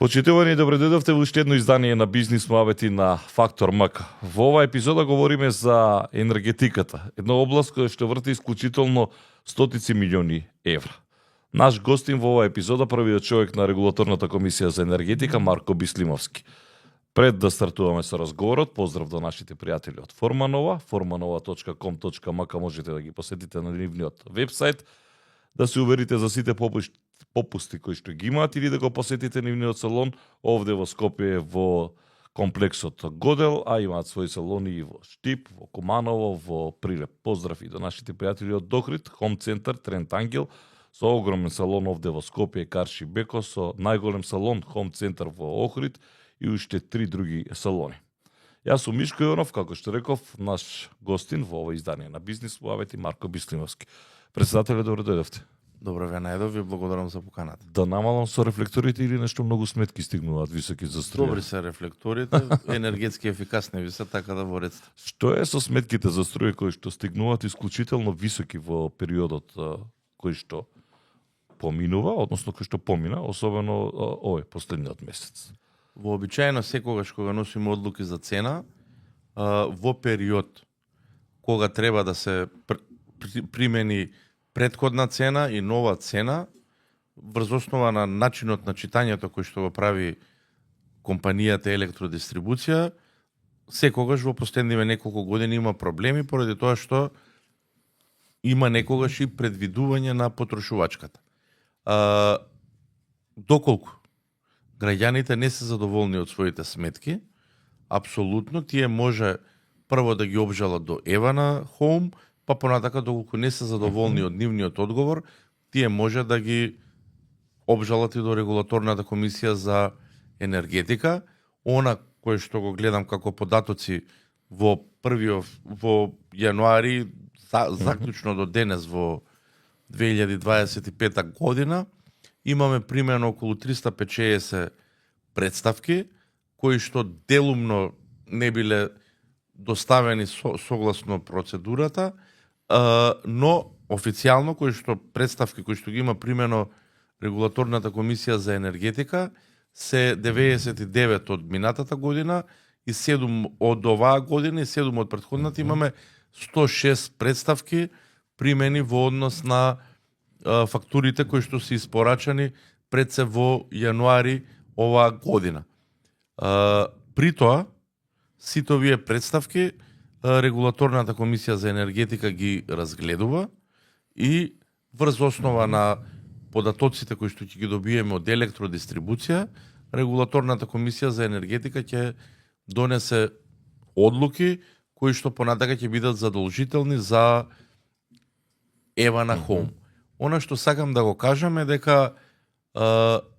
Почитувани, добре дојдовте во уште едно издание на Бизнис муабети на Фактор МК. Во оваа епизода говориме за енергетиката, една област која што врти исклучително стотици милиони евра. Наш гостин во оваа епизода првиот човек на Регулаторната комисија за енергетика Марко Бислимовски. Пред да стартуваме со разговорот, поздрав до нашите пријатели од Форманова, formanova.com.mk можете да ги посетите на нивниот вебсайт, да се уверите за сите попусти кои што ги имаат или да го посетите нивниот салон овде во Скопје во комплексот Годел, а имаат своји салони и во Штип, во Куманово, во Прилеп. Поздрав и до нашите пријатели од Дохрид, Хом центар Трент Ангел, со огромен салон овде во Скопје, Карши Беко, со најголем салон Хом центар во Охрид и уште 3 други салони. Јас сум Мишко Јонов, како што реков, наш гостин во ова издание на Бизнис муабети Марко Бислимовски. Председателе, добро дојдовте. Добро ве најдов, ви благодарам за поканата. Да намалам со рефлекторите или нешто многу сметки стигнуваат високи за струја? Добри се рефлекторите, енергетски ефикасни ви се, така да во реците. Што е со сметките за струја кои што стигнуваат исклучително високи во периодот кој што поминува, односно кој што помина, особено овој последниот месец? Вообичаено секогаш кога носиме одлуки за цена, во период кога треба да се примени претходна цена и нова цена, врз основа на начинот на читањето кој што го прави компанијата електродистрибуција, секогаш во последниве неколку години има проблеми поради тоа што има некогаш и предвидување на потрошувачката. Доколку граѓаните не се задоволни од своите сметки, апсолутно тие може прво да ги обжалат до Евана Хоум, па понатака доколку не се задоволни од нивниот одговор, тие може да ги обжалат и до Регулаторната комисија за енергетика. Она кој што го гледам како податоци во јануари, заклучно до денес во 2025 година, имаме примерно околу 350 представки, кои што делумно не биле доставени согласно процедурата, но официјално представки кои што ги има примено Регулаторната комисија за енергетика се 99 од минатата година и 7 од оваа година и 7 од претходната. Имаме 106 представки примени во однос на фактурите кои што се испорачани пред се во јануари оваа година. При тоа, сите овие представки Регулаторната комисија за енергетика ги разгледува и врз основа на податоците кои што ќе ги добиеме од електродистрибуција, Регулаторната комисија за енергетика ќе донесе одлуки кои што понатака ќе бидат задолжителни за Евана Хоум. Она што сакам да го кажам е дека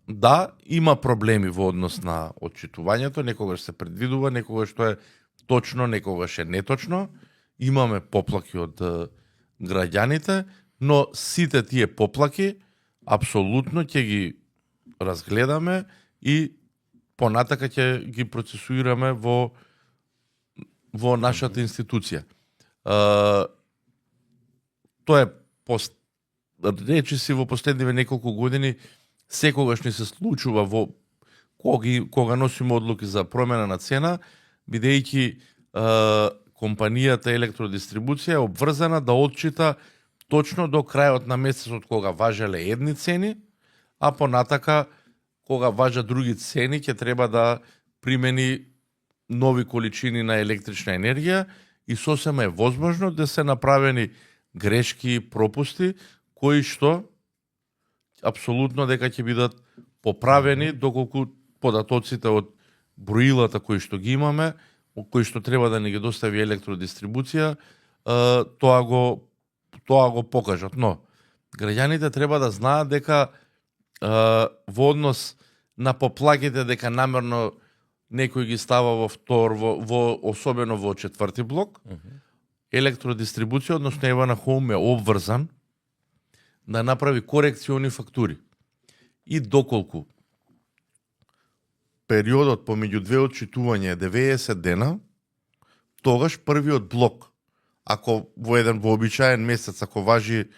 да, има проблеми во однос на отчитувањето, некогаш се предвидува, некогаш што е точно, некогаш е неточно. Имаме поплаки од граѓаните, но сите тие поплаки апсолутно ќе ги разгледаме и понатака ќе ги процесуираме во нашата институција. Тоа е речиси во последниве неколку години секогаш ни се случува кога носиме одлуки за промена на цена, бидејќи компанијата електродистрибуција е обврзана да отчита точно до крајот на месецот кога важеле едни цени, а понатака кога важат други цени ќе треба да примени нови количини на електрична енергија и сосема е возможно да се направени грешки и пропусти кои што апсолутно дека ќе бидат поправени доколку податоците од броилата кои што ги имаме, кои што треба да ни ги достави електродистрибуција, тоа го покажат. Но граѓаните треба да знаат дека во однос на поплаките дека намерно некој ги става во втор, особено во четврти блок, електродистрибуција, односно Евана Хоум е обврзан да направи корекциони фактури. И доколку периодот помеѓу две отчитувања е 90 дена, тогаш првиот блок, ако во еден вообичаен месец, ако важи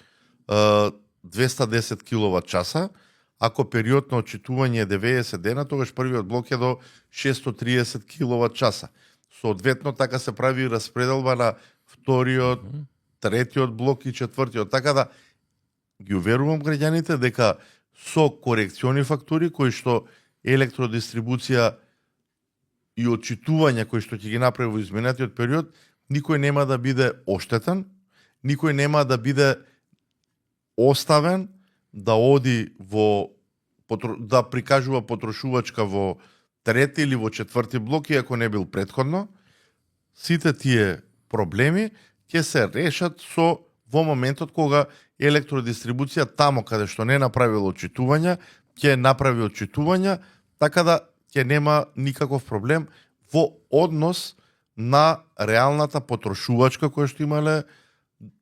210 киловат часа, ако период на отчитување е 90 дена, тогаш првиот блок е до 630 киловат часа. Соодветно, така се прави распределба на вториот, третиот блок и четвртиот. Така да ги уверувам граѓаните дека со корекциони фактури кои што електродистрибуција и отчитување кои што ќе ги направи во изминатиот период, никој нема да биде оштетен, никој нема да биде оставен да оди во да прикажува потрошувачка во трети или во четврти блок, иако не бил претходно. Сите тие проблеми ќе се решат во моментот кога електродистрибуција тамо каде што не направила отчитувања, ќе направи отчитувања, така да ќе нема никаков проблем во однос на реалната потрошувачка која што имале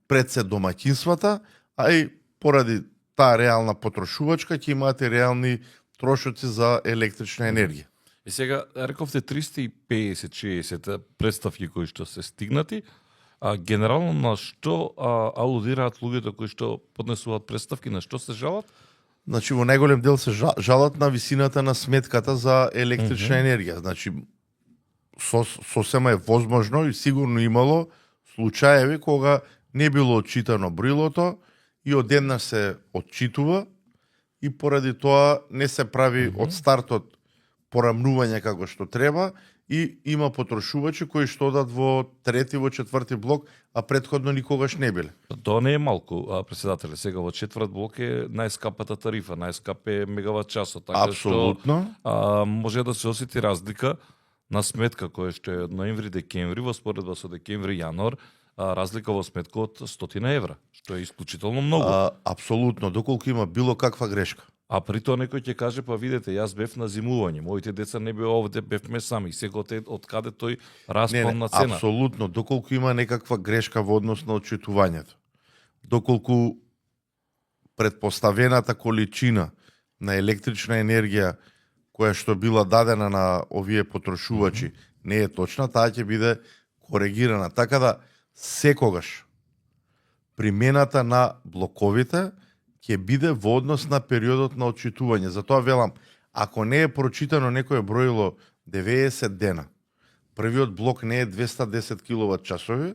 пред се домаќинствата, а и поради таа реална потрошувачка ќе имате реални трошоци за електрична енергија. И сега рековте 350-60 представки кои што се стигнати, а генерално на што алудираат луѓето кои што поднесуваат представки, на што се жалат? Значи во најголем дел се жалат на висината на сметката за електрична енергија. Значи сосема е возможно и сигурно имало случаеви кога не било отчитано броилото и одеднаш се отчитува и поради тоа не се прави од стартот порамнување како што треба и има потрошувачи кои што одат во трети, во четврти блок, а претходно никогаш не биле. Тоа не е малку, председателе. Сега во четврт блок е најскапата тарифа, најскап е мегават часот. Така Апсолутно. Што, може да се осети разлика на сметка која што е од ноември-декември во споредба со декември-јануар, разлика во сметка од 100 евра, што е исклучително многу. Апсолутно, доколку има било каква грешка. А при тоа некој ќе каже, па видете, јас бев на зимување, моите деца не беа овде, бевме сами, сега од каде тој распон на цена? Апсолутно, доколку има некаква грешка во однос на отчитувањето, доколку предпоставената количина на електрична енергија која што била дадена на овие потрошувачи не е точна, таа ќе биде коригирана. Така да секогаш примената на блоковите ќе биде во однос на периодот на отчитување. Затоа велам, ако не е прочитано некое броило 90 дена, првиот блок не е 210 киловат часови,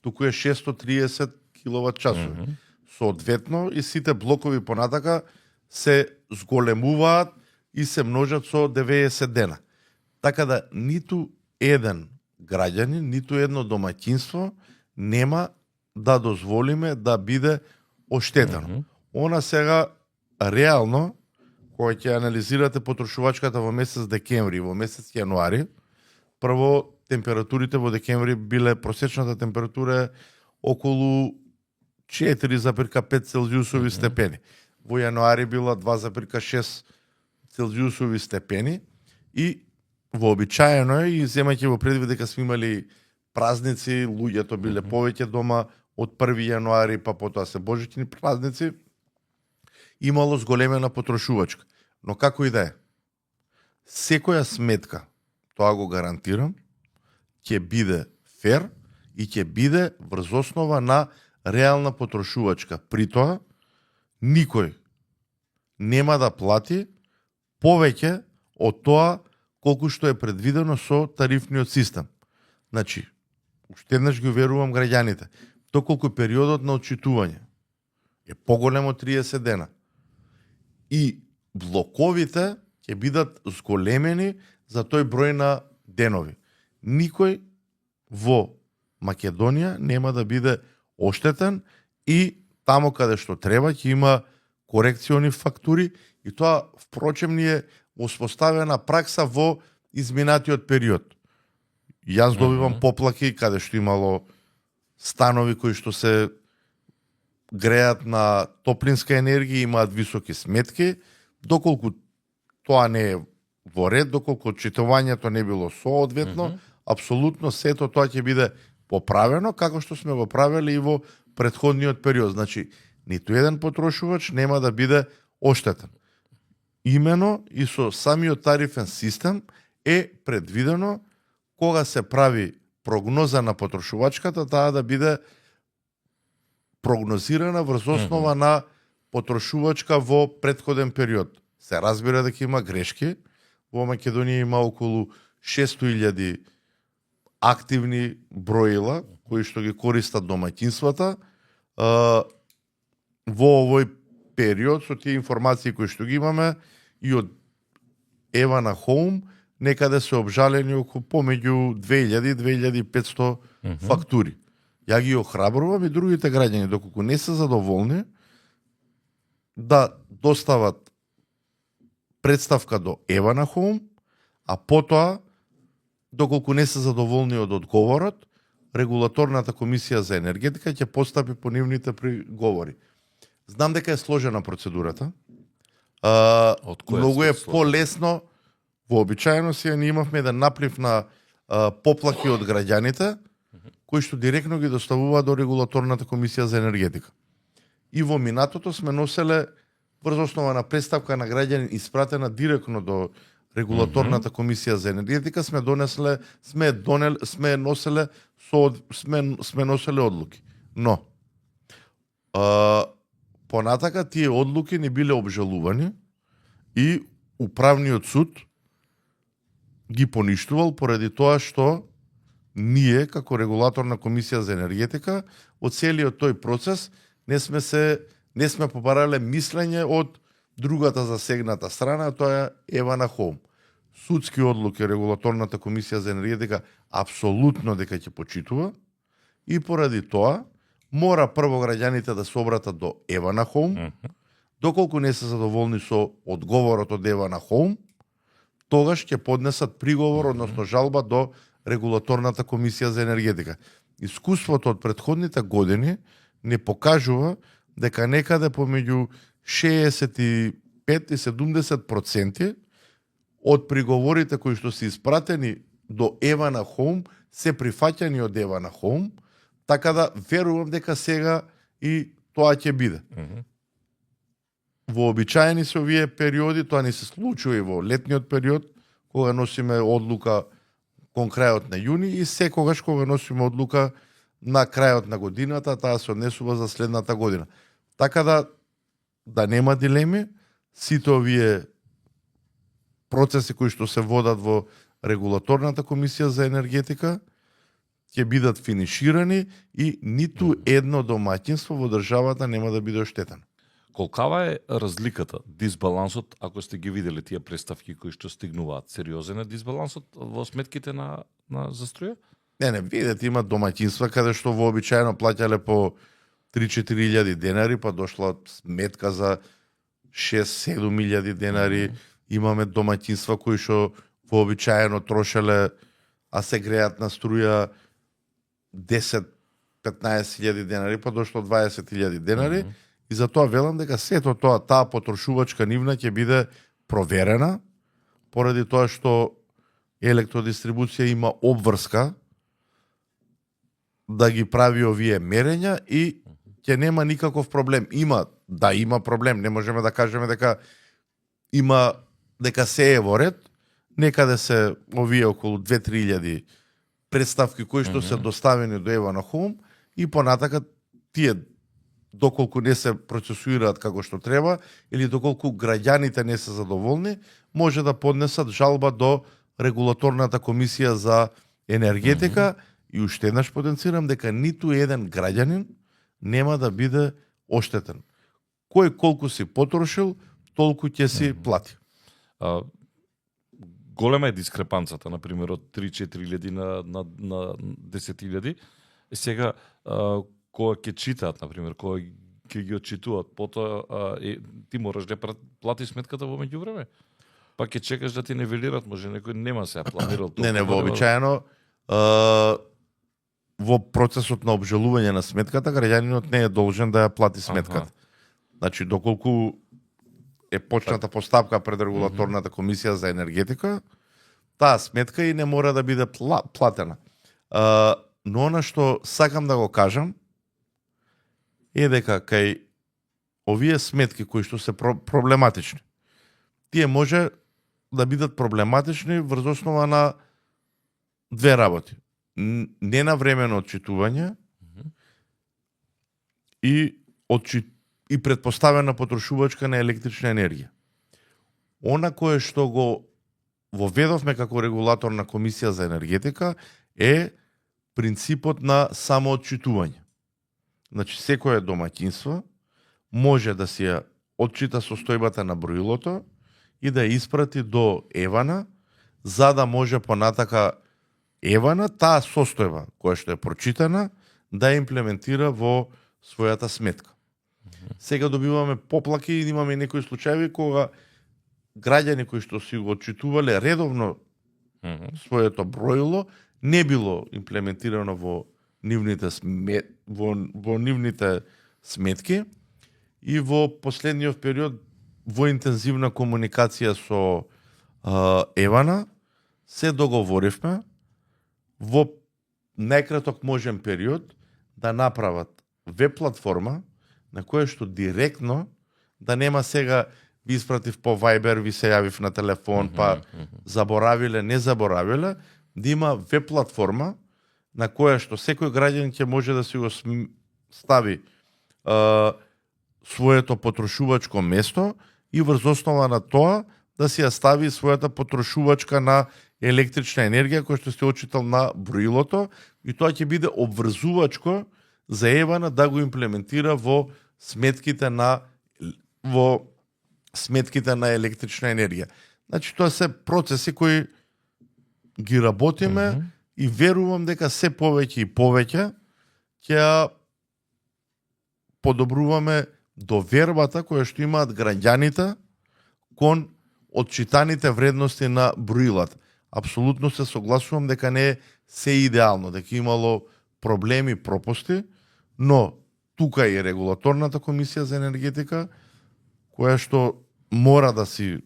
туку е 630 киловат часови. Соодветно и сите блокови понатака се зголемуваат и се множат со 90 дена. Така да ниту еден граѓанин, ниту едно домаќинство нема да дозволиме да биде оштетено. Она сега реално, кога ќе анализирате потрошувачката во месец декември, во месец јануари, прво температурите во декември биле, просечната температура е околу 4,5 целзиусови степени. Во јануари била 2,6 целзиусови степени и вообичаено е, и земајќи во предвид дека сме имали празници, луѓето биле повеќе дома од 1 јануари, па потоа се божични празници, имало зголемена потрошувачка. Но како и да е, секоја сметка, тоа го гарантирам, ќе биде фер и ќе биде врз основа на реална потрошувачка. При тоа, никој нема да плати повеќе од тоа колку што е предвидено со тарифниот систем. Значи, уште еднаш ги уверувам граѓаните, доколку периодот на отчитување е поголем од 30 дена и блоковите ќе бидат зголемени за тој број на денови. Никој во Македонија нема да биде оштетен и тамо каде што треба ќе има корекциони фактури и тоа впрочем ни е успоставена пракса во изминатиот период. Јас добивам поплаки каде што имало станови кои што се греат на топлинска енергија, имаат високи сметки, доколку тоа не е во ред, доколку отчитувањето не било соодветно, апсолутно сето тоа ќе биде поправено, како што сме го правеле и во претходниот период. Значи, ниту еден потрошувач нема да биде оштетен. Имено и со самиот тарифен систем е предвидено кога се прави прогноза на потрошувачката, таа да биде прогнозирана врз основа на потрошувачка во претходен период. Се разбира дека има грешки. Во Македонија има околу 600.000 активни броила кои што ги користат домаќинствата. Во овој период со тие информации кои што ги имаме и од Евана Хоум некаде се обжалени околу помеѓу 2000 и 2500 фактури. Ја ги охрабрувам и другите граѓани доколку не се задоволни да достават представка до Евана Хоум, а потоа доколку не се задоволни од одговорот, регулаторната комисија за енергетика ќе постапи по нивните приговори. Знам дека е сложена процедурата. Многу е полесно. Вообичаено си ние имавме еден наплив на поплаки од граѓаните, кои што директно ги доставува до регулаторната комисија за енергетика. И во минатото сме носеле врз основа на представка на граѓани испратена директно до регулаторната комисија за енергетика, сме носеле одлуки. Но понатака тие одлуки не биле обжалувани и управниот суд ги поништувал поради тоа што ние како регулаторна комисија за енергетика од целиот тој процес не сме побарале мислење од другата засегната страна, тоа е Евана Хоум. Судски одлуки регулаторната комисија за енергетика апсолутно дека ќе почитува и поради тоа мора прво граѓаните да се обратат до Евана Хоум. Доколку не се задоволни со одговорот од Евана Хоум, тогаш ќе поднесат приговор, односно жалба до регулаторната комисија за енергетика. Искуството од претходните години не покажува дека некаде помеѓу 65 и 70% од приговорите кои што се испратени до Евана Хоум се прифаќани од Евана Хоум, така да верувам дека сега и тоа ќе биде. Вообичаени се овие периоди, тоа не се случува и во летниот период, кога носиме одлука кон крајот на јуни и секогаш кога носиме одлука на крајот на годината, таа се однесува за следната година. Така да нема дилеми, сите овие процеси кои што се водат во регулаторната комисија за енергетика ќе бидат финиширани и ниту едно домаќинство во државата нема да биде оштетено. Колкава е разликата, дисбалансот, ако сте ги видели тие представки кои што стигнуваат? Сериозен е дисбалансот во сметките на заструја? Не, видете, има домаќинства каде што вообичаено плаќале по 3-4 денари, па дошла сметка за 6-7 денари. Имаме домаќинства кои што вообичаено трошеле, а се греат на струја 10-15 денари, па дошло 20 денари. И затоа велам дека сето тоа, таа потрошувачка нивна ќе биде проверена, поради тоа што електродистрибуција има обврска да ги прави овие мерења и ќе нема никаков проблем. Има проблем, не можеме да кажеме дека се е во ред. Некаде се овие околу 2-3 представки кои што се доставени до Евана Хоум и понатака тие доколку не се процесуираат како што треба или доколку граѓаните не се задоволни, може да поднесат жалба до регулаторната комисија за енергетика и уште еднаш потенцирам дека ниту еден граѓанин нема да биде оштетен. Кој колку си потрошил, толку ќе си плати. Голема е дискрепанцата, например, од 3-4 на 10.000. Сега, кога ќе читаат, например, кога ќе ги отчитуваат, потоа ти мораш да платиш сметката во меѓувреме. Па ќе чекаш да ти нивелират, може некој нема се планирал тоа. Не, вообичаено во процесот на обжалување на сметката, граѓанинот не е должен да ја плати сметката. Значи, доколку е почната постапка пред регулаторната комисија за енергетика, таа сметка и не мора да биде платена. Но она што сакам да го кажам е дека кај овие сметки кои што се проблематични, тие може да бидат проблематични врз основа на две работи. Ненавремено отчитување и предпоставена потрошувачка на електрична енергија. Она кое што го воведовме како регулатор на Комисија за енергетика е принципот на самоотчитување. Значи, секое домаќинство може да си ја отчита состојбата на броилото и да ја испрати до Евана, за да може понатака Евана таа состојба која што е прочитана да ја имплементира во својата сметка. Сега добиваме поплаки и имаме некои случаи кога граѓани кои што си го отчитувале редовно своето броило не било имплементирано во нивните во нивните сметки и во последниот период во интензивна комуникација со Евана се договоривме во најкраток можен период да направат веб платформа на која што директно да нема сега ви испратив по Viber, ви се јавив на телефон, па заборавиле, не заборавиле, да има веб платформа на која што секој граѓанин ќе може да си го стави своето потрошувачко место и врз основа на тоа да си ја стави својата потрошувачка на електрична енергија која што се очитал на броилото и тоа ќе биде обврзувачко за Евана да го имплементира во сметките на електрична енергија. Значи тоа се процеси кои ги работиме и верувам дека се повеќе и повеќе ќе подобруваме довербата која што имаат граѓаните кон отчитаните вредности на броилата. Апсолутно се согласувам дека не е се идеално, дека имало проблеми, пропусти, но тука е регулаторната комисија за енергетика која што мора да си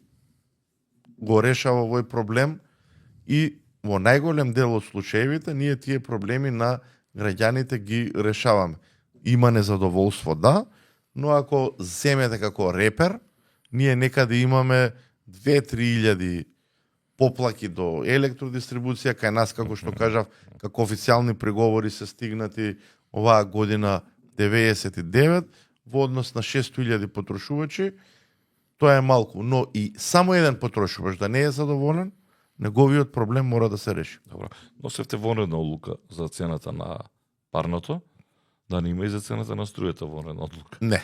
го решава овој проблем и во најголем дел од случаевите ние тие проблеми на граѓаните ги решаваме. Има незадоволство, да, но ако земете како репер, ние некаде имаме 2-3 илјади поплаки до електродистрибуција, кај нас, како што кажав, како официјални преговори се стигнати оваа година 99, во однос на 600.000 потрошувачи, тоа е малку, но и само еден потрошувач да не е задоволен, неговиот проблем мора да се реши. Добро. Носевте вонредна одлука за цената на парното, да не има и за цената на струјата вонредна одлука. Не.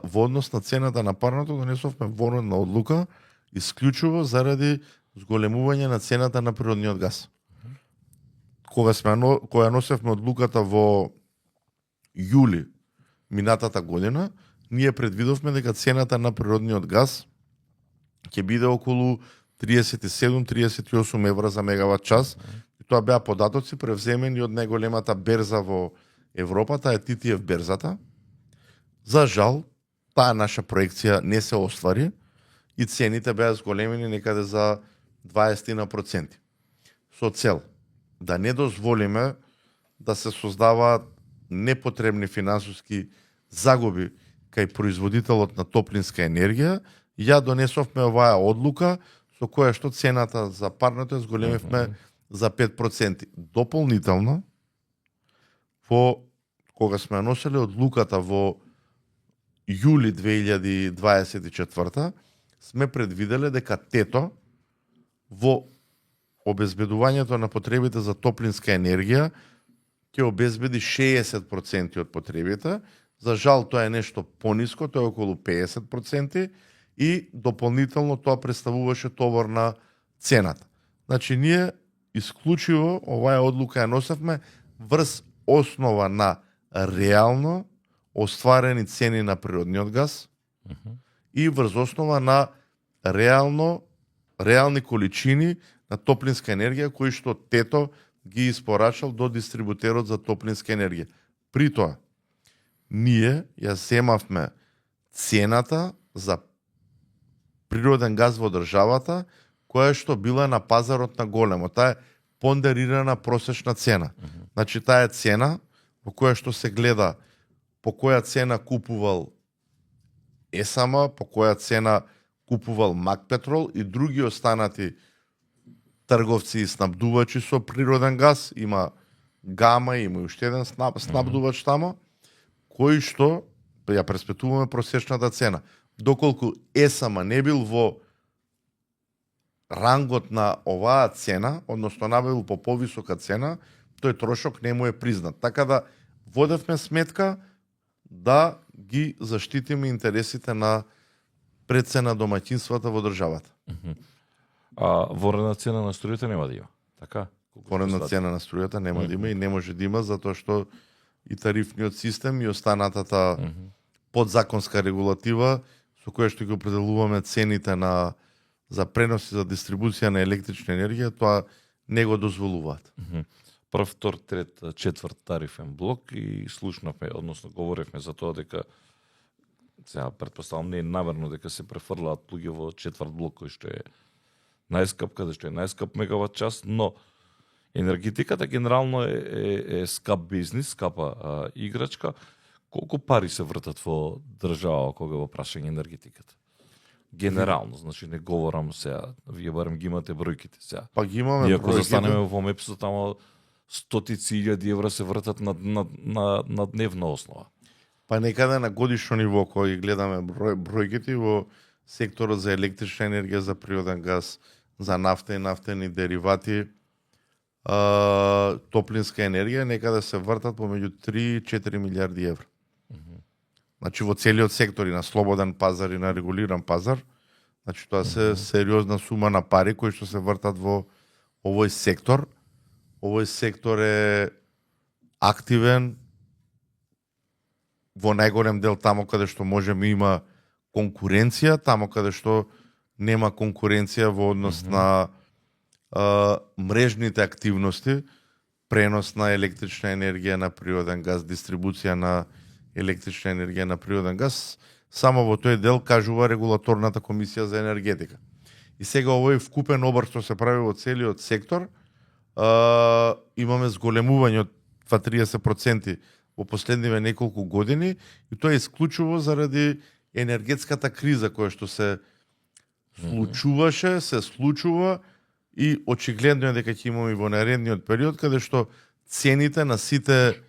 Во однос на цената на парното донесовме вонредна одлука исклучиво заради зголемување на цената на природниот газ. Кога носевме одлуката во јули минатата година, ние предвидовме дека цената на природниот газ ќе биде околу 37-38 евра за мегават час. И тоа беа податоци превземени од најголемата берза во Европа, таа е TTF берзата. За жал, таа наша проекција не се оствари и цените беа зголемени некаде за 20%. Со цел да не дозволиме да се создаваат непотребни финансиски загуби кај производителот на топлинска енергија, ја донесовме оваа одлука со која што цената за парното зголемивме за 5%. Дополнително, кога сме носели одлуката во јули 2024, сме предвиделе дека ТЕТО во обезбедувањето на потребите за топлинска енергија ќе обезбеди 60% од потребите. За жал тоа е нешто пониско, тоа е околу 50% и дополнително тоа представуваше товар на цената. Значи ние исклучиво оваа одлука ја носевме врз основа на реално остварени цени на природниот газ и врз основа на реални количини на топлинска енергија кои што ТЕТО ги испорачал до дистрибутерот за топлинска енергија. При тоа, ние ја земавме цената за природен газ во државата, која што била на пазарот на големо. Таа е пондерирана просечна цена. Значи, таа е цена во која што се гледа по која цена купувал ЕСАМА, по која цена купувал Макпетрол и други останати трговци и снабдувачи со природен газ. Има Гама, има и уште еден снабдувач тамо, кој што ја преспитуваме просечната цена. доколку ЕСАМА не бил во рангот на оваа цена, односно набавил по повисока цена, тој трошок не му е признат. Така да водевме сметка да ги заштитиме интересите на пред се на домаќинствата во државата. А ворена цена на струјата нема да има. Така? Ворена цена на струјата нема да има и не може да има затоа што и тарифниот систем и останатата подзаконска регулатива со која што ги определуваме цените за пренос и за дистрибуција на електрична енергија, тоа не го дозволуваат. Прв, втор, трет, четврт тарифен блок и слушнавме, односно говоревме за тоа дека сега претпоставам не е намерно дека се префрлаат луѓе во четврт блок кој што е најскап, каде што е најскап мегават час, но енергетиката генерално е скап бизнис, скапа играчка. Колку пари се вртат во држава кога во прашање енергетиката? Генерално, значи не говорам сега, вие барем ги имате бројките сега. Па ги имаме Иако бројките. застанеме во МЕПС, тамо стотици илјади евра се вртат на дневна основа. Па некаде на годишно ниво, кој гледаме бројките во секторот за електрична енергија, за природен газ, за нафта и нафтени деривати, топлинска енергија, некаде се вртат помеѓу 3 и 4 милиарди евра. Значи во целиот сектор, и на слободен пазар и на регулиран пазар, значи тоа се сериозна сума на пари кои што се вртат во овој сектор. Овој сектор е активен во најголем дел тамо каде што можеме има конкуренција, тамо каде што нема конкуренција во однос на мрежните активности, пренос на електрична енергија на природен газ, дистрибуција на електрична енергија на природен газ, само во тој дел кажува регулаторната комисија за енергетика. И сега овој вкупен обрт што се прави во целиот сектор, имаме зголемување од 20-30% во последниве неколку години, и тоа е исклучува заради енергетската криза која што се случуваше, се случува и очигледно е дека ќе имаме и во наредниот период, каде што цените на сите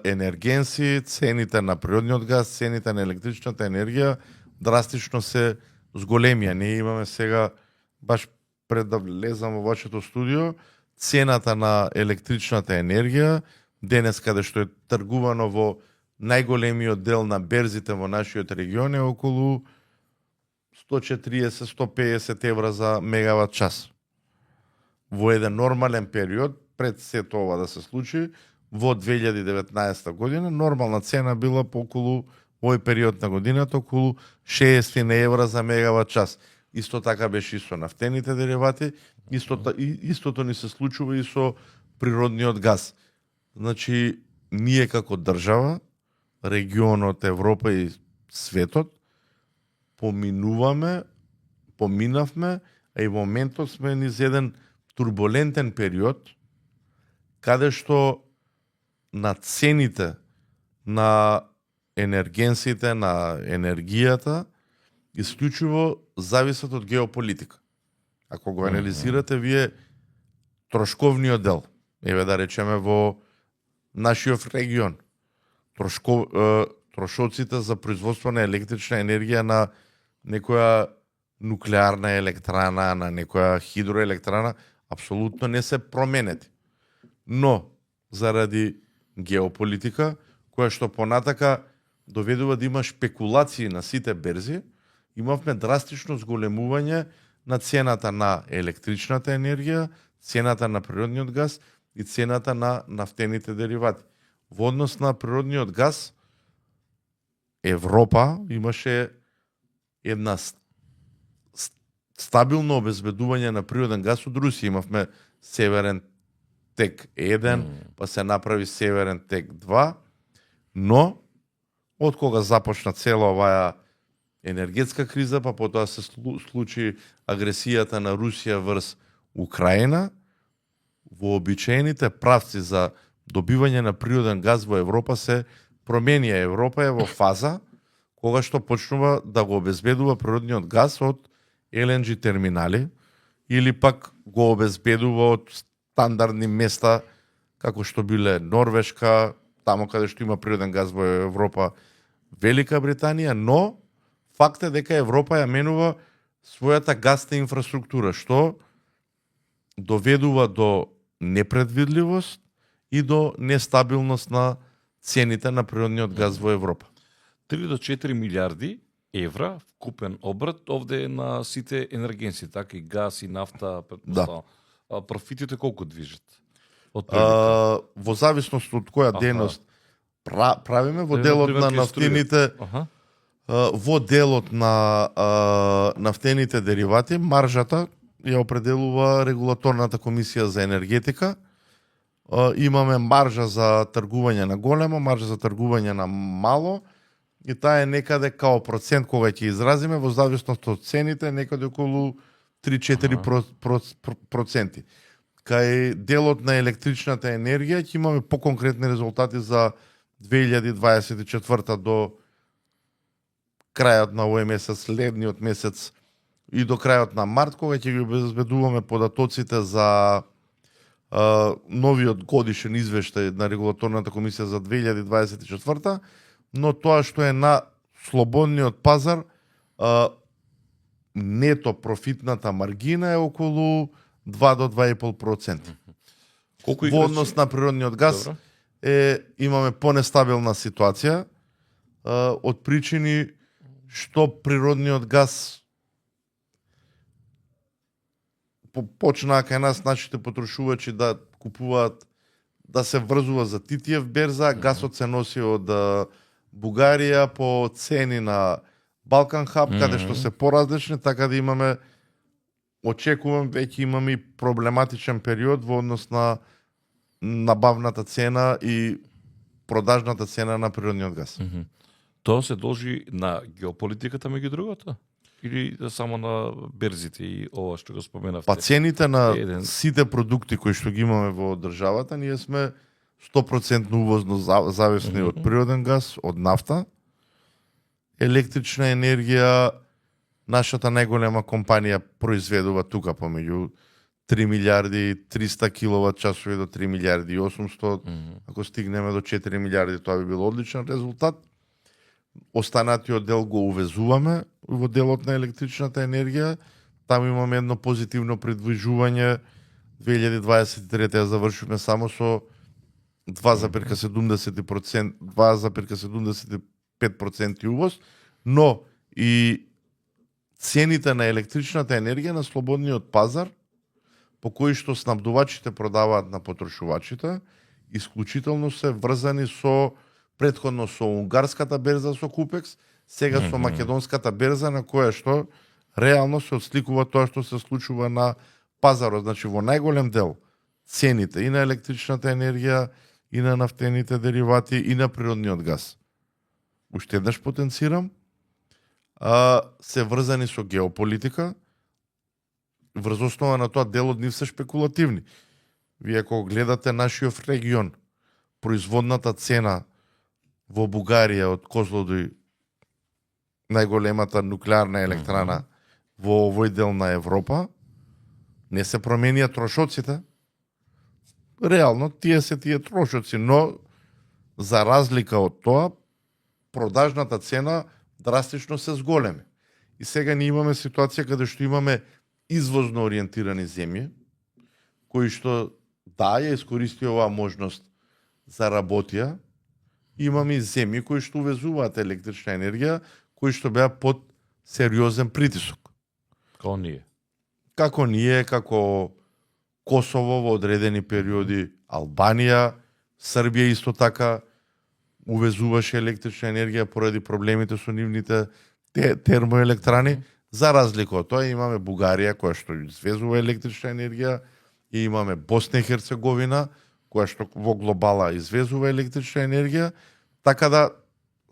енергенси, цените на природниот газ, цените на електричната енергија драстично се зголемија. Ние имаме сега, баш пред да влезам во вашето студио, цената на електричната енергија, денес каде што е тргувано во најголемиот дел на берзите во нашиот регион е околу 140-150 евра за мегават час. Во еден нормален период, пред сето ова да се случи, во 2019 година, нормална цена била по околу, овој период на годината, околу 60 евра за мегават час. Исто така беше и со нафтените деривати, истото ни се случува и со природниот газ. Значи, ние како држава, регионот, Европа и светот, поминавме, а и во моментот сме низ еден турбулентен период, каде што на цените на енергенсите, на енергијата, исклучиво зависат од геополитика. Ако го анализирате вие трошковниот дел, еве да речеме во нашиот регион, трошоците за производство на електрична енергија на некоја нуклеарна електрана, на некоја хидроелектрана, апсолутно не се променети. Но, заради геополитика, која што понатака доведува да има шпекулации на сите берзи, имавме драстично зголемување на цената на електричната енергија, цената на природниот газ и цената на нафтените деривати. Во однос на природниот газ, Европа имаше една стабилно обезбедување на природен газ од Русија. Имавме Северен тек 1, па се направи Северен тек 2, но од кога започна цела оваа енергетска криза, па потоа се случи агресијата на Русија врз Украина, вообичаените правци за добивање на природен газ во Европа се променија. Европа е во фаза кога што почнува да го обезбедува природниот газ од LNG терминали или пак го обезбедува од стандардни места како што биле Норвешка, тамо каде што има природен газ во Европа, Велика Британија, но факт е дека Европа ја менува својата гасна инфраструктура, што доведува до непредвидливост и до нестабилност на цените на природниот газ во Европа. 3 до 4 милиарди евра вкупен обрат овде е на сите енергенси, така и газ и нафта, предпоставам. Профитите колку движат? Од Во зависност од која дейност правиме, во делот на нафтените, во делот на нафтените деривати, маржата ја определува регулаторната комисија за енергетика. Имаме маржа за тргување на големо, маржа за тргување на мало, и таа е некаде као процент кога ќе изразиме во зависност од цените, некаде околу 3-4%. Кај делот на електричната енергија ќе имаме поконкретни резултати за 2024 до крајот на овој месец, следниот месец и до крајот на март, кога ќе ги обезбедуваме податоците за новиот годишен извештај на регулаторната комисија за 2024, но тоа што е на слободниот пазар, нето профитната маргина е околу 2 до 2,5%. Во однос на природниот газ имаме понестабилна ситуација од причини што природниот газ почнаа кај нас нашите потрошувачи да купуваат, да се врзува за Титиев берза, гасот се носи од Бугарија по цени на Балкан Хаб, каде што се поразлични, така да имаме, очекувам, веќе имаме и проблематичен период во однос на набавната цена и продажната цена на природниот газ. Тоа се должи на геополитиката меѓу другото? Или само на берзите и ова што го споменавте? Па цените на сите продукти кои што ги имаме во државата, ние сме 100% увозно зависни од природен газ, од нафта, електрична енергија. Нашата најголема компанија произведува тука помеѓу 3 милиарди 300 киловат часови до 3 милиарди и 800. Ако стигнеме до 4 милиарди, тоа би бил одличен резултат. Останатиот дел го увезуваме во делот на електричната енергија. Таму имаме едно позитивно придвижување. 2023 ја завршивме само со 2,75% увоз, но и цените на електричната енергија на слободниот пазар, по кои што снабдувачите продаваат на потрошувачите, исклучително се врзани со претходно со унгарската берза со Купекс, сега со македонската берза, на која што реално се отсликува тоа што се случува на пазарот. Значи во најголем дел цените и на електричната енергија, и на нафтените деривати, и на природниот газ, уште еднаш потенцирам, се врзани со геополитика. Врз основа на тоа дел од нив се шпекулативни. Вие кога гледате нашиот регион, производната цена во Бугарија од Козлодуј, најголемата нуклеарна електрана во овој дел на Европа, не се променија трошоците. Реално, тие се тие трошоци, но за разлика од тоа, продажната цена драстично се зголеми. И сега ние имаме ситуација каде што имаме извозно ориентирани земји, кои што ја искористија оваа можност за работија. Имаме и земји кои што увезуваат електрична енергија, кои што беа под сериозен притисок. Како ние. Како ние, како Косово во одредени периоди, Албанија, Србија исто така увезуваше електрична енергија поради проблемите со нивните термоелектрани. За разлика од тоа имаме Бугарија која што извезува електрична енергија и имаме Босна и Херцеговина која што во глобала извезува електрична енергија, така да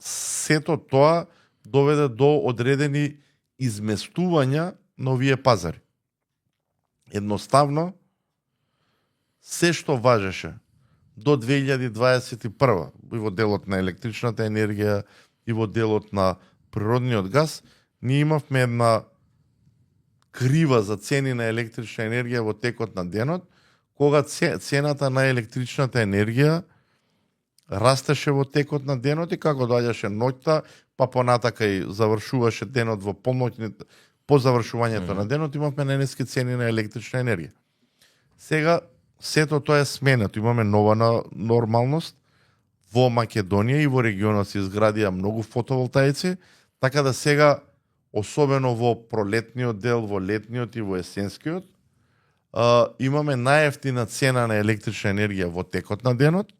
сето тоа доведе до одредени изместувања на овие пазари. Едноставно, се што важеше до 2021 и во делот на електричната енергија и во делот на природниот газ, ние имавме една крива за цени на електрична енергија во текот на денот, кога цената на електричната енергија растеше во текот на денот и како доаѓаше ноќта, па понатака и завршуваше денот во полноќните, по завршувањето на денот имавме најниски цени на електрична енергија. Сега сето тоа е сменето, имаме нова нормалност. Во Македонија и во регионот се изградија многу фотоволтаици, така да сега, особено во пролетниот дел, во летниот и во есенскиот, имаме најефтина цена на електрична енергија во текот на денот,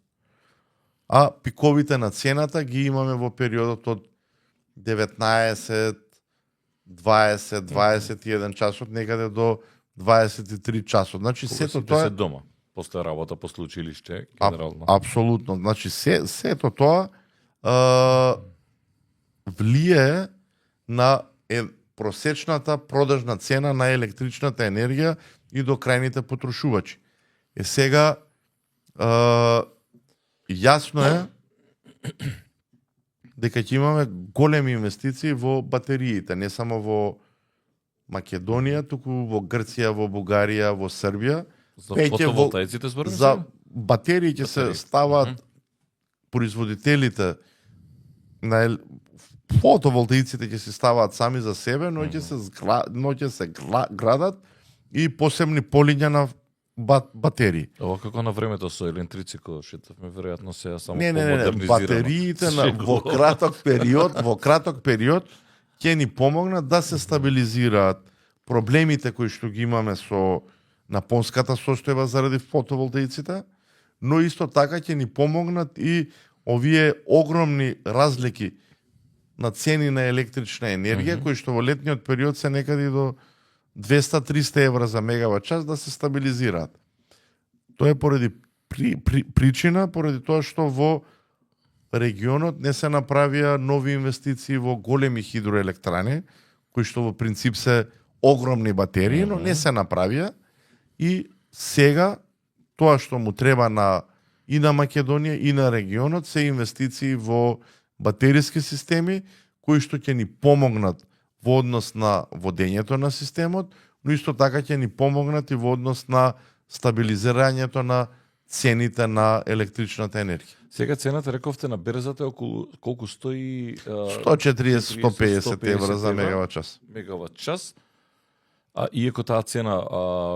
а пиковите на цената ги имаме во периодот од 19, 20, 21 часот, некаде до 23 часот. Значи сето тоа се дома, после работа, после училиште, генерално. Апсолутно. Значи сето тоа влијае на просечната продажна цена на електричната енергија и до крајните потрошувачи. Сега јасно е дека ќе имаме големи инвестиции во батериите, не само во Македонија, туку во Грција, во Бугарија, во Србија. За фотоволтаиците зборуваме? За батерии ќе се ставаат производителите на фотоволтаиците ќе се ставаат сами за себе, но ќе се градат и посебни полиња на батерии. Ова како на времето со електрици кога шетавме, веројатно сега само Не, помодернизирано. батериите во краток период ќе ни помогнат да се стабилизираат проблемите кои што ги имаме со напонската состојба заради фотоволтаиците, но исто така ќе ни помогнат и овие огромни разлики на цени на електрична енергија, кои што во летниот период се некаде до 200-300 евра за мегават час да се стабилизираат. Тоа е поради причина, поради тоа што во регионот не се направија нови инвестиции во големи хидроелектрани, кои што во принцип се огромни батерии, но не се направија. И сега тоа што му треба и на Македонија и на регионот се инвестиции во батериски системи кои што ќе ни помогнат во однос на водењето на системот, но исто така ќе ни помогнат и во однос на стабилизирањето на цените на електричната енергија. Сега цената, рековте, на берзата е околу колку стои 140-150 евра за мегават час. Мегават час. Иако таа цена,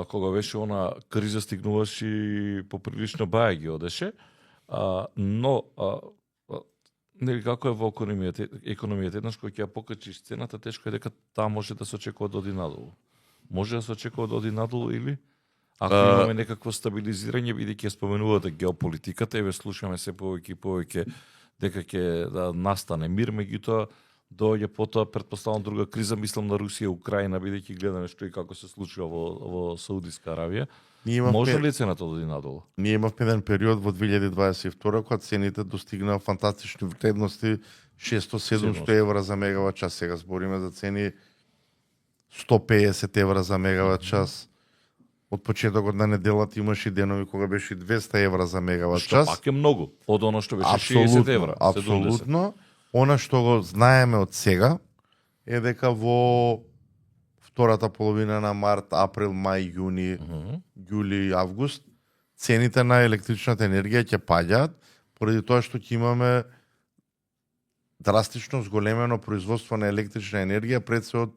кога беше она криза, стигнуваше и поприлично баја ги одеше, но нели како е во економијата, еднаш кога ќе ја покачиш цената, тешко е дека таа може да се очекува да оди надолу. Може да се очекува да оди надолу или ако имаме некакво стабилизирање, бидејќи ја споменувате геополитиката, еве слушаме се повеќе и повеќе дека ќе да настане мир, меѓутоа доаѓа потоа претпоставам друга криза, мислам на Русија и Украина, бидејќи гледаме што и како се случува во Саудиска Аравија. Може ли цената да оди надолу? Ние имавме еден период во 2022 кога цените достигнаа фантастични вредности 600-700 евра за мегават час. Сега збориме за цени 150 евра за мегават час. Од почетокот на неделата имаше денови кога беше 200 евра за мегават час. Што пак е многу од оно што беше 60 евра. Апсолутно. Она што го знаеме од сега е дека во втората половина на март, април, мај, јуни, јули, август, цените на електричната енергија ќе паѓаат, поради тоа што ќе имаме драстично зголемено производство на електрична енергија пред се од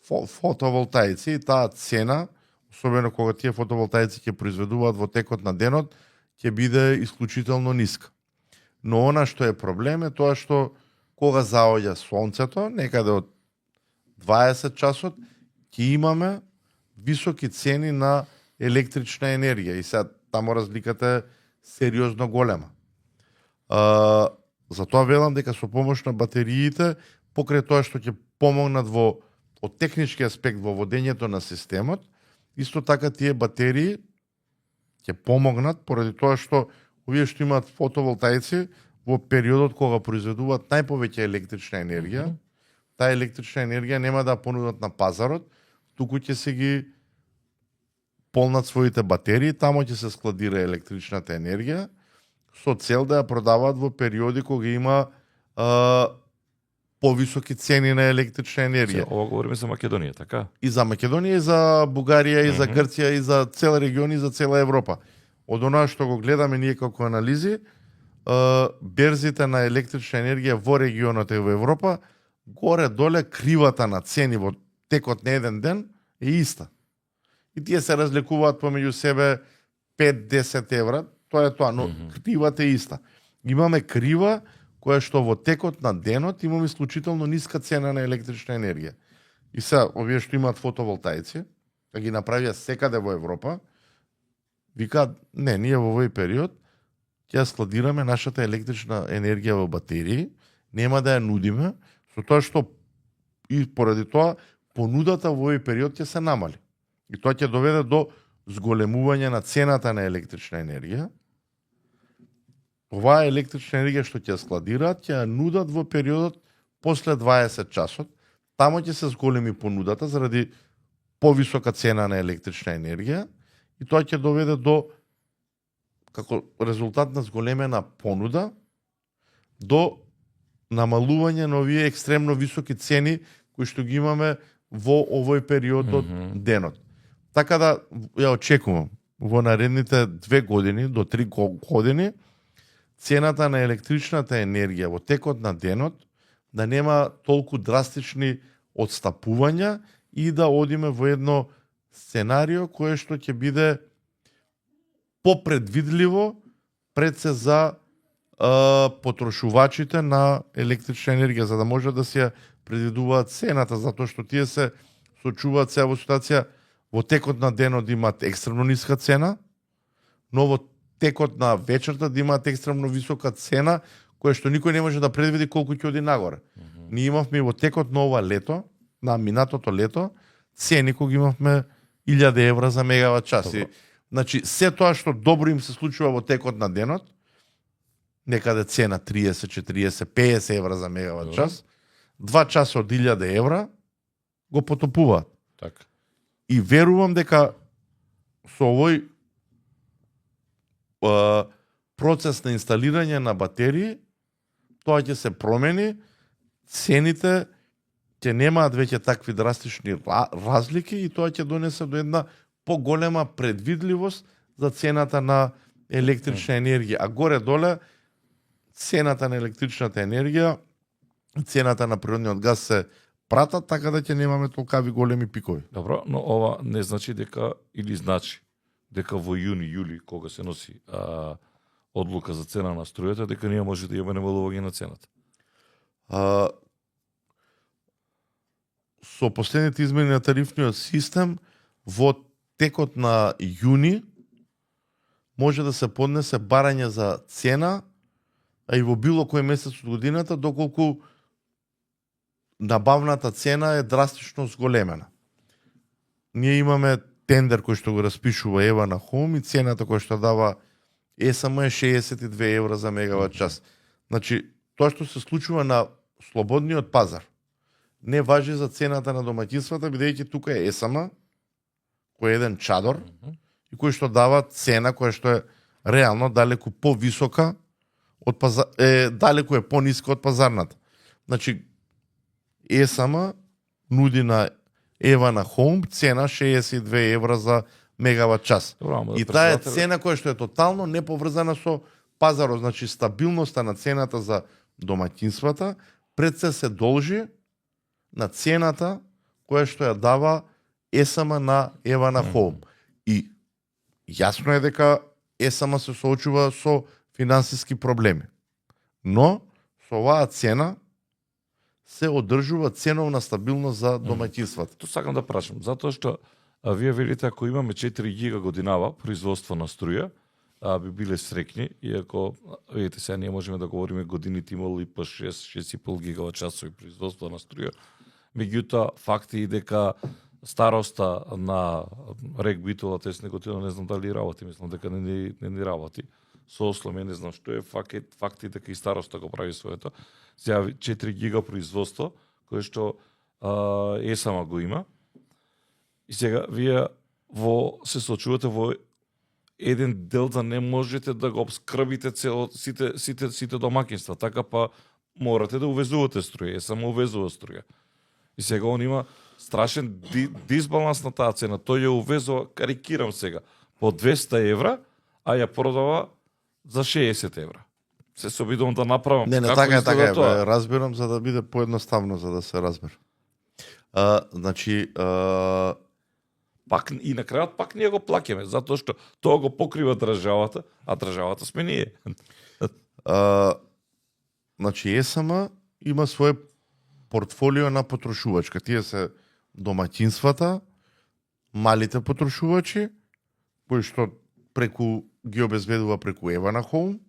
фотоволтаици и таа цена, особено кога тие фотоволтаици ќе произведуваат во текот на денот, ќе биде исклучително ниска. Но она што е проблем е тоа што кога заоѓа сонцето, некаде од 20 часот, ќе имаме високи цени на електрична енергија и сега таму разликата е сериозно голема. Затоа велам дека со помош на батериите, покрај тоа што ќе помогнат од технички аспект во водењето на системот, исто така тие батерии ќе помогнат поради тоа што овие што имаат фотоволтаици во периодот кога произведуваат најповеќе електрична енергија, таа електрична енергија нема да понудат на пазарот, туку ќе се ги полнат своите батерии, тамо ќе се складира електричната енергија, со цел да ја продаваат во периоди кога има повисоки цени на електрична енергија. Ова говориме за Македонија, така? И за Македонија, и за Бугарија, и за Грција, и за цел регион, и за цела Европа. Од оноа што го гледаме ние како анализи, берзите на електрична енергија во регионот и во Европа, горе-доле кривата на цени во текот на еден ден е иста. И тие се разликуваат помеѓу себе 5-10 евра, тоа е тоа, но кривата е иста. Имаме крива која што во текот на денот имаме исклучително ниска цена на електрична енергија. И сега, овие што имаат фотоволтаици, да ги направија секаде во Европа, викаат, не, ние во овој период ќе складираме нашата електрична енергија во батерии, нема да ја нудиме, со тоа што и поради тоа понудата во овој период ќе се намали. И тоа ќе доведе до зголемување на цената на електрична енергија. Оваа електрична енергија што ќе складираат, ќе ја нудат во периодот после 20 часот. Тамо ќе се зголеми понудата заради повисока цена на електрична енергија и тоа ќе доведе до, како резултат на зголемена понуда, до намалување на овие екстремно високи цени кои што ги имаме во овој период од денот. Така да ја очекувам во наредните 2 години до 3 години цената на електричната енергија во текот на денот да нема толку драстични отстапувања и да одиме во едно сценарио кое што ќе биде попредвидливо пред се за потрошувачите на електрична енергија, за да може да се предвидуваат цената, затоа што тие се сочуваат сега во ситуација во текот на денот имаат екстремно ниска цена, но во текот на вечерта да имаат екстремно висока цена, која што никој не може да предвиди колку ќе оди нагоре. Ние имавме во текот на ова лето, на минатото лето, цени кои имавме 1000 евра за мегават час. Значи, се тоа што добро им се случува во текот на денот, некаде цена 30, 40, 50 евра за мегават час, 2 часа од 1000 евра го потопуваат. Така. И верувам дека со овој процес на инсталирање на батерии, тоа ќе се промени, цените ќе немаат веќе такви драстични разлики и тоа ќе донесе до една поголема предвидливост за цената на електрична енергија. А горе-доле, цената на електричната енергија, цената на природниот газ се пратат, така да ќе немаме толкави големи пикови. Добро, но ова не значи дека, или значи дека во јуни, јули, кога се носи одлука за цена на струјата, дека ние може да имаме намалување на цената. Со последните измени на тарифниот систем, во текот на јуни може да се поднесе барање за цена, а и во било кој месец од годината, доколку набавната цена е драстично зголемена. Ние имаме тендер кој што го распишува Ева на Хом и цената која што дава ЕСМ е 62 евра за мегават час. Значи, тоа што се случува на слободниот пазар не важи за цената на домаќинствата, бидејќи тука е ЕСМ, кој е еден чадор, и кој што дава цена која што е реално далеку повисока од далеку е пониска од пазарната. Значи, ЕСМ нуди на Ева на Хом цена 62 евра за мегават час. Добро, и таа е цена која што е тотално неповрзана со пазарот. Значи, стабилноста на цената за домаќинствата пред се должи на цената која што ја дава ЕСМ на Ева на Хом. И јасно е дека ЕСМ се соочува со финансиски проблеми. Но со оваа цена се одржува ценовна стабилност за домаќинствата. Тоа сакам да прашам, затоа што вие велите ако имаме 4 гига годинава производство на струја, би биле срекни, иако видите сега ние можеме да говориме годините имало и по 6,5 гигават часови производство на струја. Меѓутоа факт е и дека староста на РЕК Битола, тез неготивно не знам дали работи, мислам дека не работи. Со осломе не знам што е, факт е дека и староста го прави своето. Сега 4 гига производство, кое што ЕСАМА го има. И сега вие се соочувате во еден дел да не можете да го обскрбите сите домаќинства, така па морате да увезувате струја, ЕСАМА увезува струја. И сега он има страшен дисбаланс на таа цена. Тој ја увезува, карикирам сега, по 200 евра, а ја продава за 60 евра. Се се обидувам да направам. Не, Како така е, изгледа тоа? бе, разбирам за да биде поедноставно за да се разбере. Значи, Пак и на крајот пак ние го плаќаме, затоа што тоа го покрива државата, а државата сме ние. значи ЕСМ има свое портфолио на потрошувачка. Тие се домаќинствата, малите потрошувачи, кои што преку ги обезбедува преку Евана Хоум,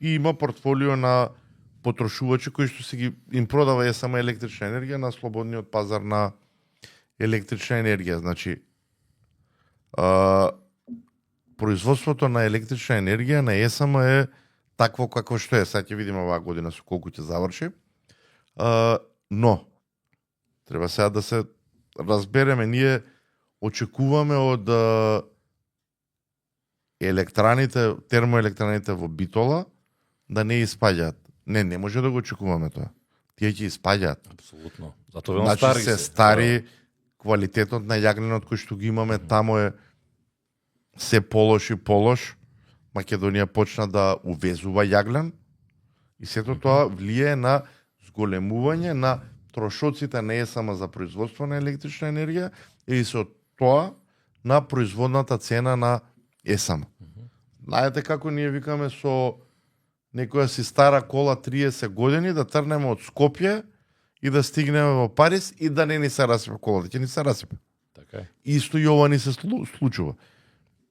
и има портфолио на потрошувачи кои што им продава ЕСМ електрична енергија на слободниот пазар на електрична енергија. Значи, производството на електрична енергија на ЕСМ е такво какво што е. Сега ќе видиме оваа година со колку ќе заврши. Но, треба сега да се разбереме, ние очекуваме од електраните, термоелектраните во Битола да не испаѓаат. Не може да го очекуваме тоа. Тие ќе испаѓаат. Апсолутно. Затоа велам Значи стари се стари, квалитетот на јагненот кој што ги имаме таму е се полош и полош. Македонија почна да увезува јаглен и сето тоа влијае на зголемување на трошоците на ЕСМ за производство на електрична енергија и со тоа на производната цена на ЕСМ. Знаете како ние викаме со некоја си стара кола 30 години да трнеме од Скопје и да стигнеме во Париз и да не ни се расипе колата, ќе ни се расипе. Така е. Исто и ова ни се случува.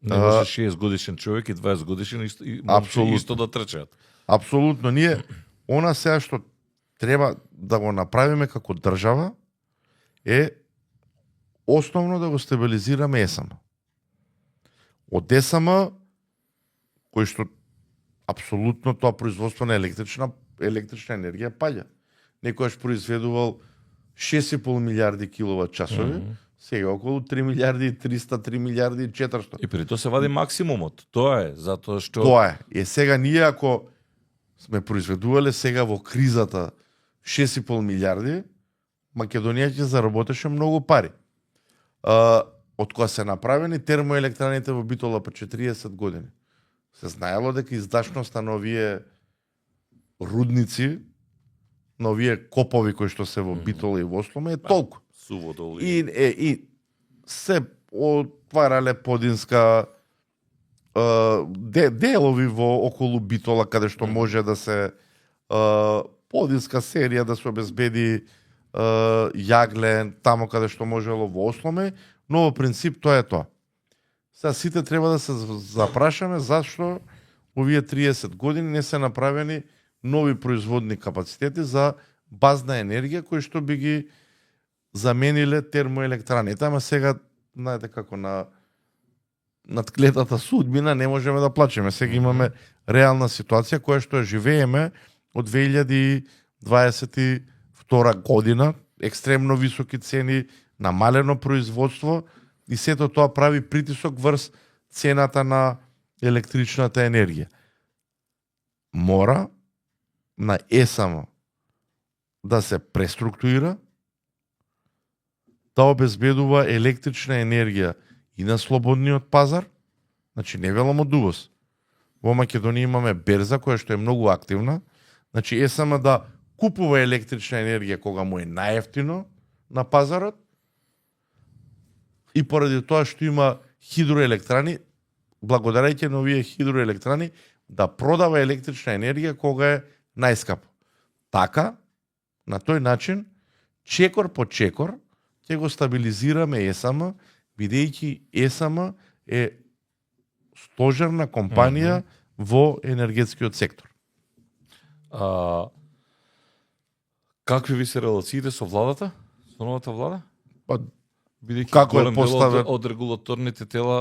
Не може 6 годишен човек и 20 годишен исто да трчаат. Апсолутно. Ние, она сега што треба да го направиме како држава е основно да го стабилизираме ЕСМ. Од ЕСМ, кој што апсолутно тоа производство на електрична енергија паѓа. Некојаш произведувал 6,5 милиарди киловат часови, сега околу 3 милиарди и 300, 3 милиарди и 400. И при тоа се вади максимумот. Тоа е, затоа што... Тоа е. Сега ние ако сме произведувале сега во кризата 6,5 милиарди, Македонија ќе заработеше многу пари. Од која се направени термоелектраните во Битола по 40 години. Се знаело дека издашноста на овие рудници, на овие копови кои што се во Битола и во Осломе е толку. Суво долу. И се отварале подинска делови во околу Битола каде што може да се подинска серија да се обезбеди јаглен таму каде што можело во Осломе, но во принцип тоа е тоа. Сега сите треба да се запрашаме зашто овие 30 години не се направени нови производни капацитети за базна енергија кои што би ги замениле термоелектраните. Ама сега, знаете како на надклетата судбина не можеме да плачеме. Сега имаме реална ситуација која што ја живееме од 2022 година, екстремно високи цени, намалено производство и сето тоа прави притисок врз цената на електричната енергија. Мора на ЕСМ да се преструктурира, да обезбедува електрична енергија и на слободниот пазар, значи не велам од увоз. Во Македонија имаме берза која што е многу активна, значи ЕСМ да купува електрична енергија кога му е најевтино на пазарот и поради тоа што има хидроелектрани, благодарејќи на овие хидроелектрани, да продава електрична енергија кога е најскапо. Така, на тој начин, чекор по чекор, ќе го стабилизираме ЕСМ, бидејќи ЕСМ е стожерна компанија во енергетскиот сектор. Какви ви се релациите со владата? Со новата влада? Па, бидејќи како е голем дел поставен од регулаторните тела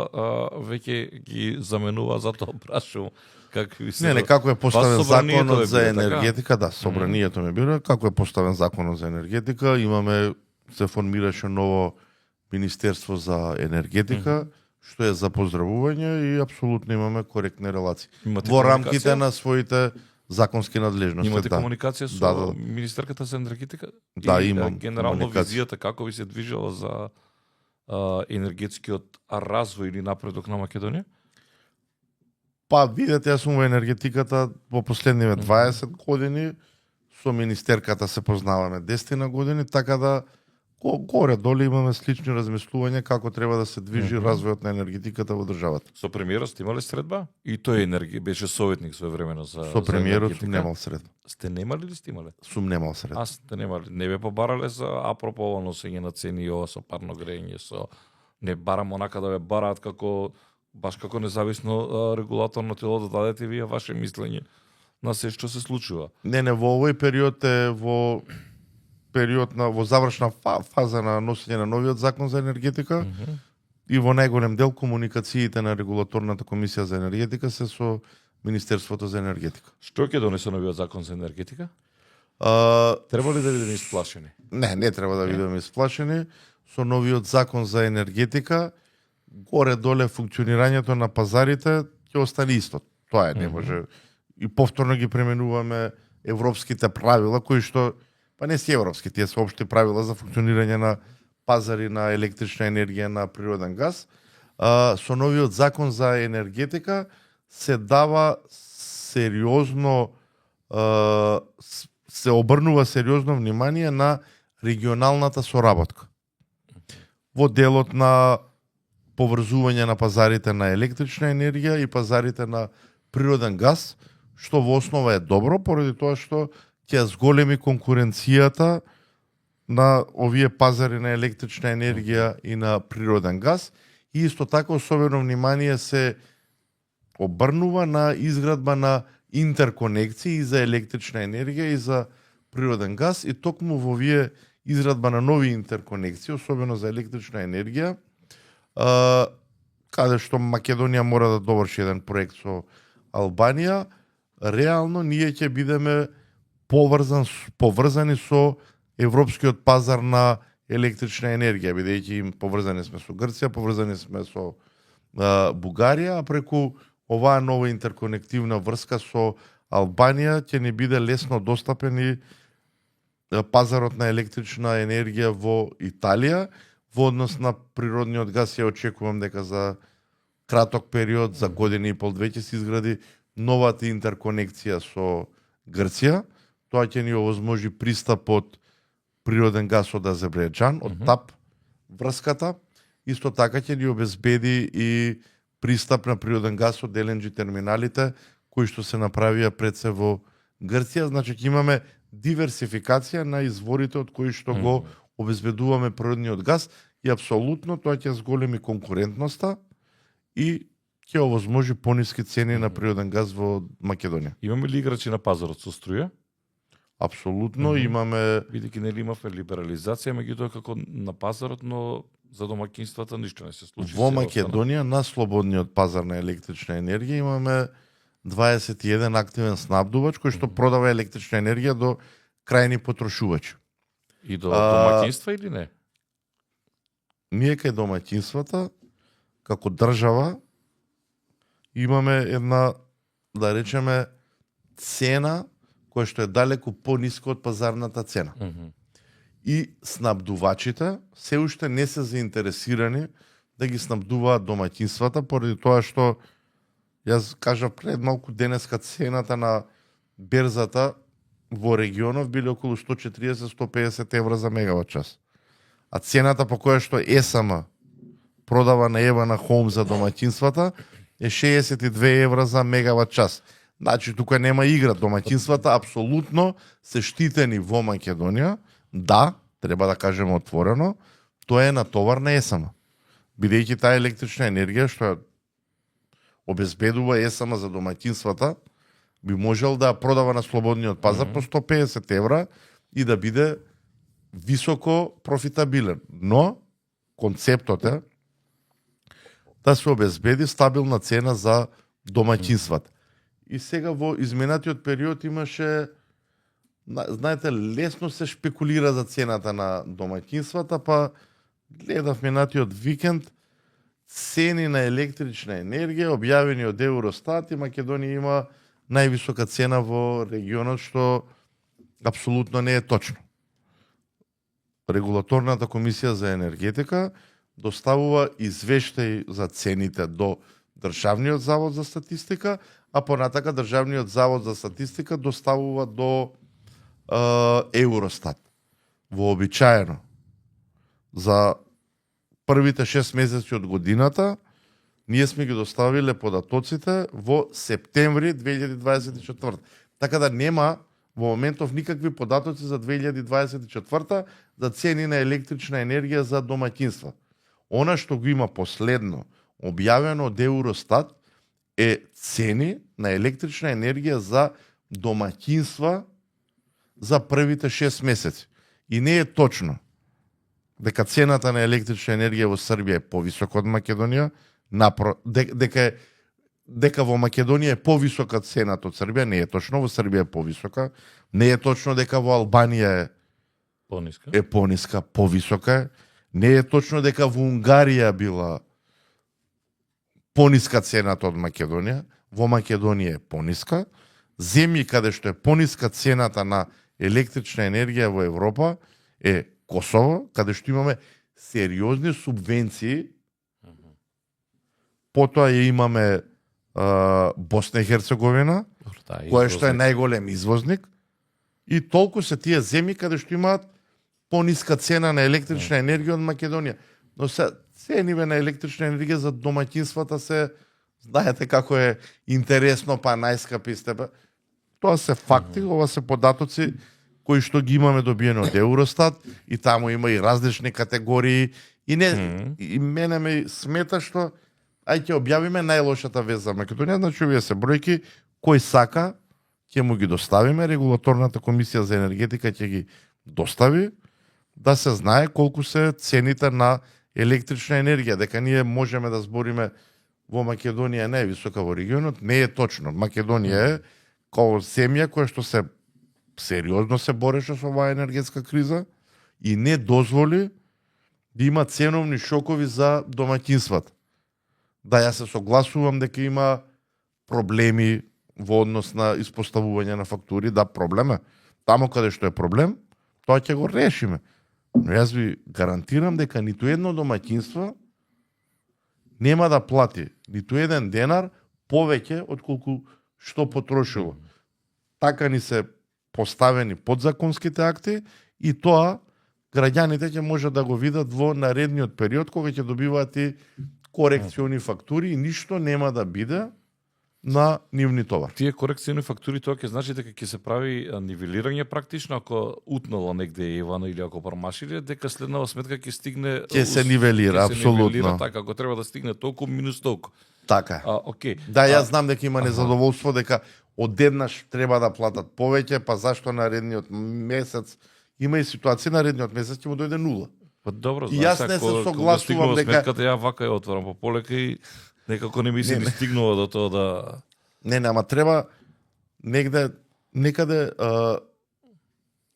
веќе ги заменува, затоа прашувам какви ви се... Не, како е поставен законот за така? енергетика, да, собранието ме бира, како е поставен законот за енергетика, имаме, се формираше ново Министерство за енергетика, што е за поздравување и апсолутно имаме коректни релации. Имате Во комуникација? рамките на своите законски надлежности. Имате да. комуникација со Да. Министерката за енергетика? Да, И, имам генерално комуникација. визијата како ви се движела за енергетскиот развој или напредок на Македонија? Па, видете, јас сум во енергетиката во последниве 20 години, со министерката се познаваме 10 години, така да горе-долу имаме слични размислувања како треба да се движи развојот на енергетиката во државата. Со премиерот сте имале средба? И тој беше советник своевремено за Со премиерот енергетика. сум немал средба. Сте немали или сте имале? Сум немал средба. Аз сте немали. Не бе побарале за апропо ова носење на цени и ова со парно грејење, со не барам онака да ве бараат како баш како независно регулаторно тело да дадете вие ваше мислење на се што се случува. Не, во овој период е во завршна фаза на носење на новиот закон за енергетика и во најголем дел комуникациите на регулаторната комисија за енергетика се со Министерството за енергетика. Што ќе донесе новиот закон за енергетика? Треба ли да бидеме исплашени? Не треба да бидеме исплашени. Со новиот закон за енергетика горе-доле функционирањето на пазарите ќе остане исто. Тоа не може. И повторно ги пременуваме европските правила, кои што па не се европски, тие се општи правила за функционирање на пазари на електрична енергија, на природен газ. Со новиот закон за енергетика се дава сериозно се обрнува сериозно внимание на регионалната соработка. Во делот на поврзување на пазарите на електрична енергија и пазарите на природен газ, што во основа е добро, поради тоа што ќе зголеми конкуренцијата на овие пазари на електрична енергија и на природен газ. И исто така особено внимание се обрнува на изградба на интерконекции за електрична енергија и за природен газ, и токму во овие изградба на нови интерконекции, особено за електрична енергија, каде што Македонија мора да доврши еден проект со Албанија, реално ние ќе бидеме поврзани со европскиот пазар на електрична енергија, бидејќи им поврзани сме со Грција, поврзани сме со Бугарија, а преку оваа нова интерконективна врска со Албанија ќе ни биде лесно достапен и пазарот на електрична енергија во Италија. Во однос на природниот газ ја очекувам дека за краток период, за година и пол, две ќе се изгради новата интерконекција со Грција. Тоа ќе ни овозможи пристап од природен газ од Азербејџан, од ТАП врската. Исто така ќе ни обезбеди и пристап на природен газ од ЛНГ терминалите, кои што се направија пред се во Грција. Значи ќе имаме диверсификација на изворите од кои што го обезбедуваме природниот газ, и апсолутно тоа ќе зголеми конкурентноста и ќе овозможи пониски цени на природен газ во Македонија. Имаме ли играчи на пазарот со струја? Апсолутно имаме. Бидејќи нели имавме либерализација, меѓутоа како на пазарот, но за домаќинствата ништо не се случи. Во Македонија на слободниот пазар на електрична енергија имаме 21 активен снабдувач кој што продава електрична енергија до крајни потрошувачи. И до домаќинства или не? Ние кај домаќинствата како држава имаме една, да речеме, цена која што е далеку пониска од пазарната цена. И снабдувачите се уште не се заинтересирани да ги снабдуваат домаќинствата, поради тоа што јас кажав пред малку, денеска цената на берзата во регионов биле околу 140-150 евра за мегават час. А цената по која што ЕСМ продава на Евана Хоум за домаќинствата е 62 евра за мегават час. Значи, тука нема игра. Домаќинствата апсолутно се штитени во Македонија. Да, треба да кажеме отворено, тоа е натовар на ЕСМ. Бидејќи таа електрична енергија што обезбедува ЕСМ за домаќинствата, би можел да продава на слободниот пазар по 150 евра и да биде високо профитабилен. Но концептот е да се обезбеди стабилна цена за домаќинствата. И сега во изминатиот период имаше, знаете, лесно се шпекулира за цената на домаќинствата, па гледав минатиот викенд цени на електрична енергија објавени од Евростат, и Македонија има највисока цена во регионот, што апсолутно не е точно. Регулаторната комисија за енергетика доставува извештај за цените до Државниот завод за статистика, а понатака Државниот завод за статистика доставува до Евростат. Вообичаено за првите 6 месеци од годината ние сме ги доставиле податоците во септември 2024. Така да нема во моментов никакви податоци за 2024 за цени на електрична енергија за домаќинства. Она што го има последно објавено од Евростат е цени на електрична енергија за домаќинства за првите 6 месеци. И не е точно дека цената на електрична енергија во Србија е повисока од Македонија, дека во Македонија е повисока цената од Србија, не е точно, во Србија е повисока. Не е точно дека во Албанија Пониска. е пониска, повисока е. Не е точно дека во Унгарија била пониска цената од Македонија, во Македонија е пониска. Земји каде што е пониска цената на електрична енергија во Европа е Косово, каде што имаме сериозни субвенции. Потоа ја имаме Босна и Херцеговина, која што е најголем извозник. И толку се тие земји каде што имаат пониска цена на електрична енергија од Македонија. Но цениве на електрична енергија за домаќинствата се, знаете како е интересно, па најскапи сте. Тоа се факти, ова се податоци кои што ги имаме добиени од Евростат и таму има и различни категории и не и мене ме смета што ќе објавиме најлошата вест за Македонија, значи овие се бројки, кој сака ќе му ги доставиме, регулаторната комисија за енергетика ќе ги достави, да се знае колку се цените на електрична енергија, дека ние можеме да збориме во Македонија највисока во регионот, не е точно. Македонија е како земја која што се сериозно се бореше со оваа енергетска криза и не дозволи да има ценовни шокови за домаќинствата. Да, јас се согласувам дека има проблеми во однос на испоставување на фактури, да, проблем е. Тамо каде што е проблем, тоа ќе го решиме. Но јас ви гарантирам дека ниту едно домаќинство нема да плати ниту еден денар повеќе од колку што потрошило. Така ни се поставени подзаконските акти и тоа граѓаните ќе можат да го видат во наредниот период кога ќе добиваат и корекциони фактури и ништо нема да биде на нивни товар. Тие корекциони фактури тоа ќе значи дека ќе се прави нивелирање практично ако утнала негде Евана или ако промашиле, дека следнава сметка ќе стигне Ќе се нивелира, апсолутно. Така, ако треба да стигне толку минус толку. Така. Окей. Да, јас знам дека има незадоволство дека одеднаш треба да платат повеќе, па зашто наредниот месец има и ситуација наредниот месец ќе му дојде нула. Па добро, И јас не се согласувам дека сметката ја вака ја отворам по полека и некако не ми се ни стигнува до тоа да Не, ама треба некаде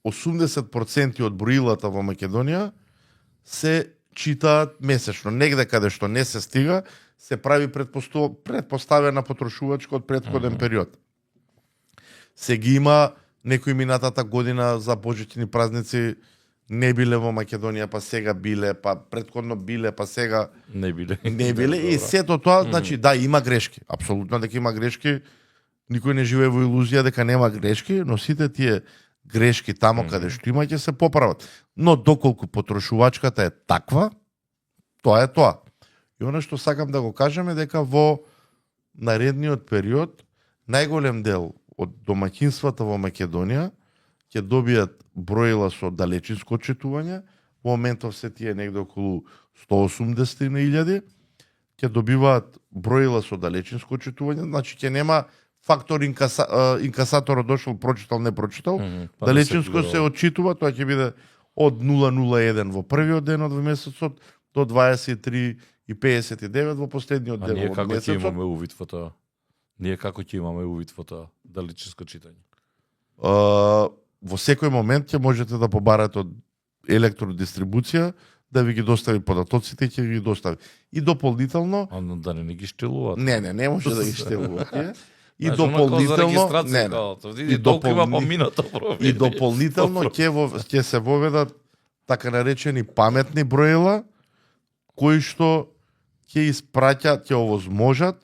80% од броилата во Македонија се читаат месечно. Негде каде што не се стига, се прави предпоставена потрошувачка од претходен период. Се ги има некои минатата година за божични празници не биле во Македонија, па сега биле, па претходно биле, па сега не биле. Не биле и сето тоа, значи да, има грешки. Апсолутно дека има грешки. Никој не живее во илузија дека нема грешки, но сите тие грешки тамо каде што има ќе се поправат. Но доколку потрошувачката е таква, тоа е тоа. И она што сакам да го кажам е дека во наредниот период најголем дел од домаќинствата во Македонија ќе добијат броила со далечинско отчитување. Во моментов се тие негде околу 180.000 ќе добиваат броила со далечинско отчитување, значи ќе нема фактор инкасаторот дошол, прочитал, не прочитал. Далечинско се отчитува, тоа ќе биде од 0,01 во првиот ден од месецот до 23,59 во последниот ден од месецот. А ние како ќе имаме увид во тоа? Ние како ќе имаме увид во тоа далечинско читање? Во секој момент ќе можете да побарате од електродистрибуција да ви ги достави податоците и ќе ги достави. И дополнително... А да не ги штелуваат? Не може да ги штелуваат. И Знаеш, дополнително... И дополнително ќе се воведат така наречени паметни броила, кои што ќе испраќаат, ќе овозможат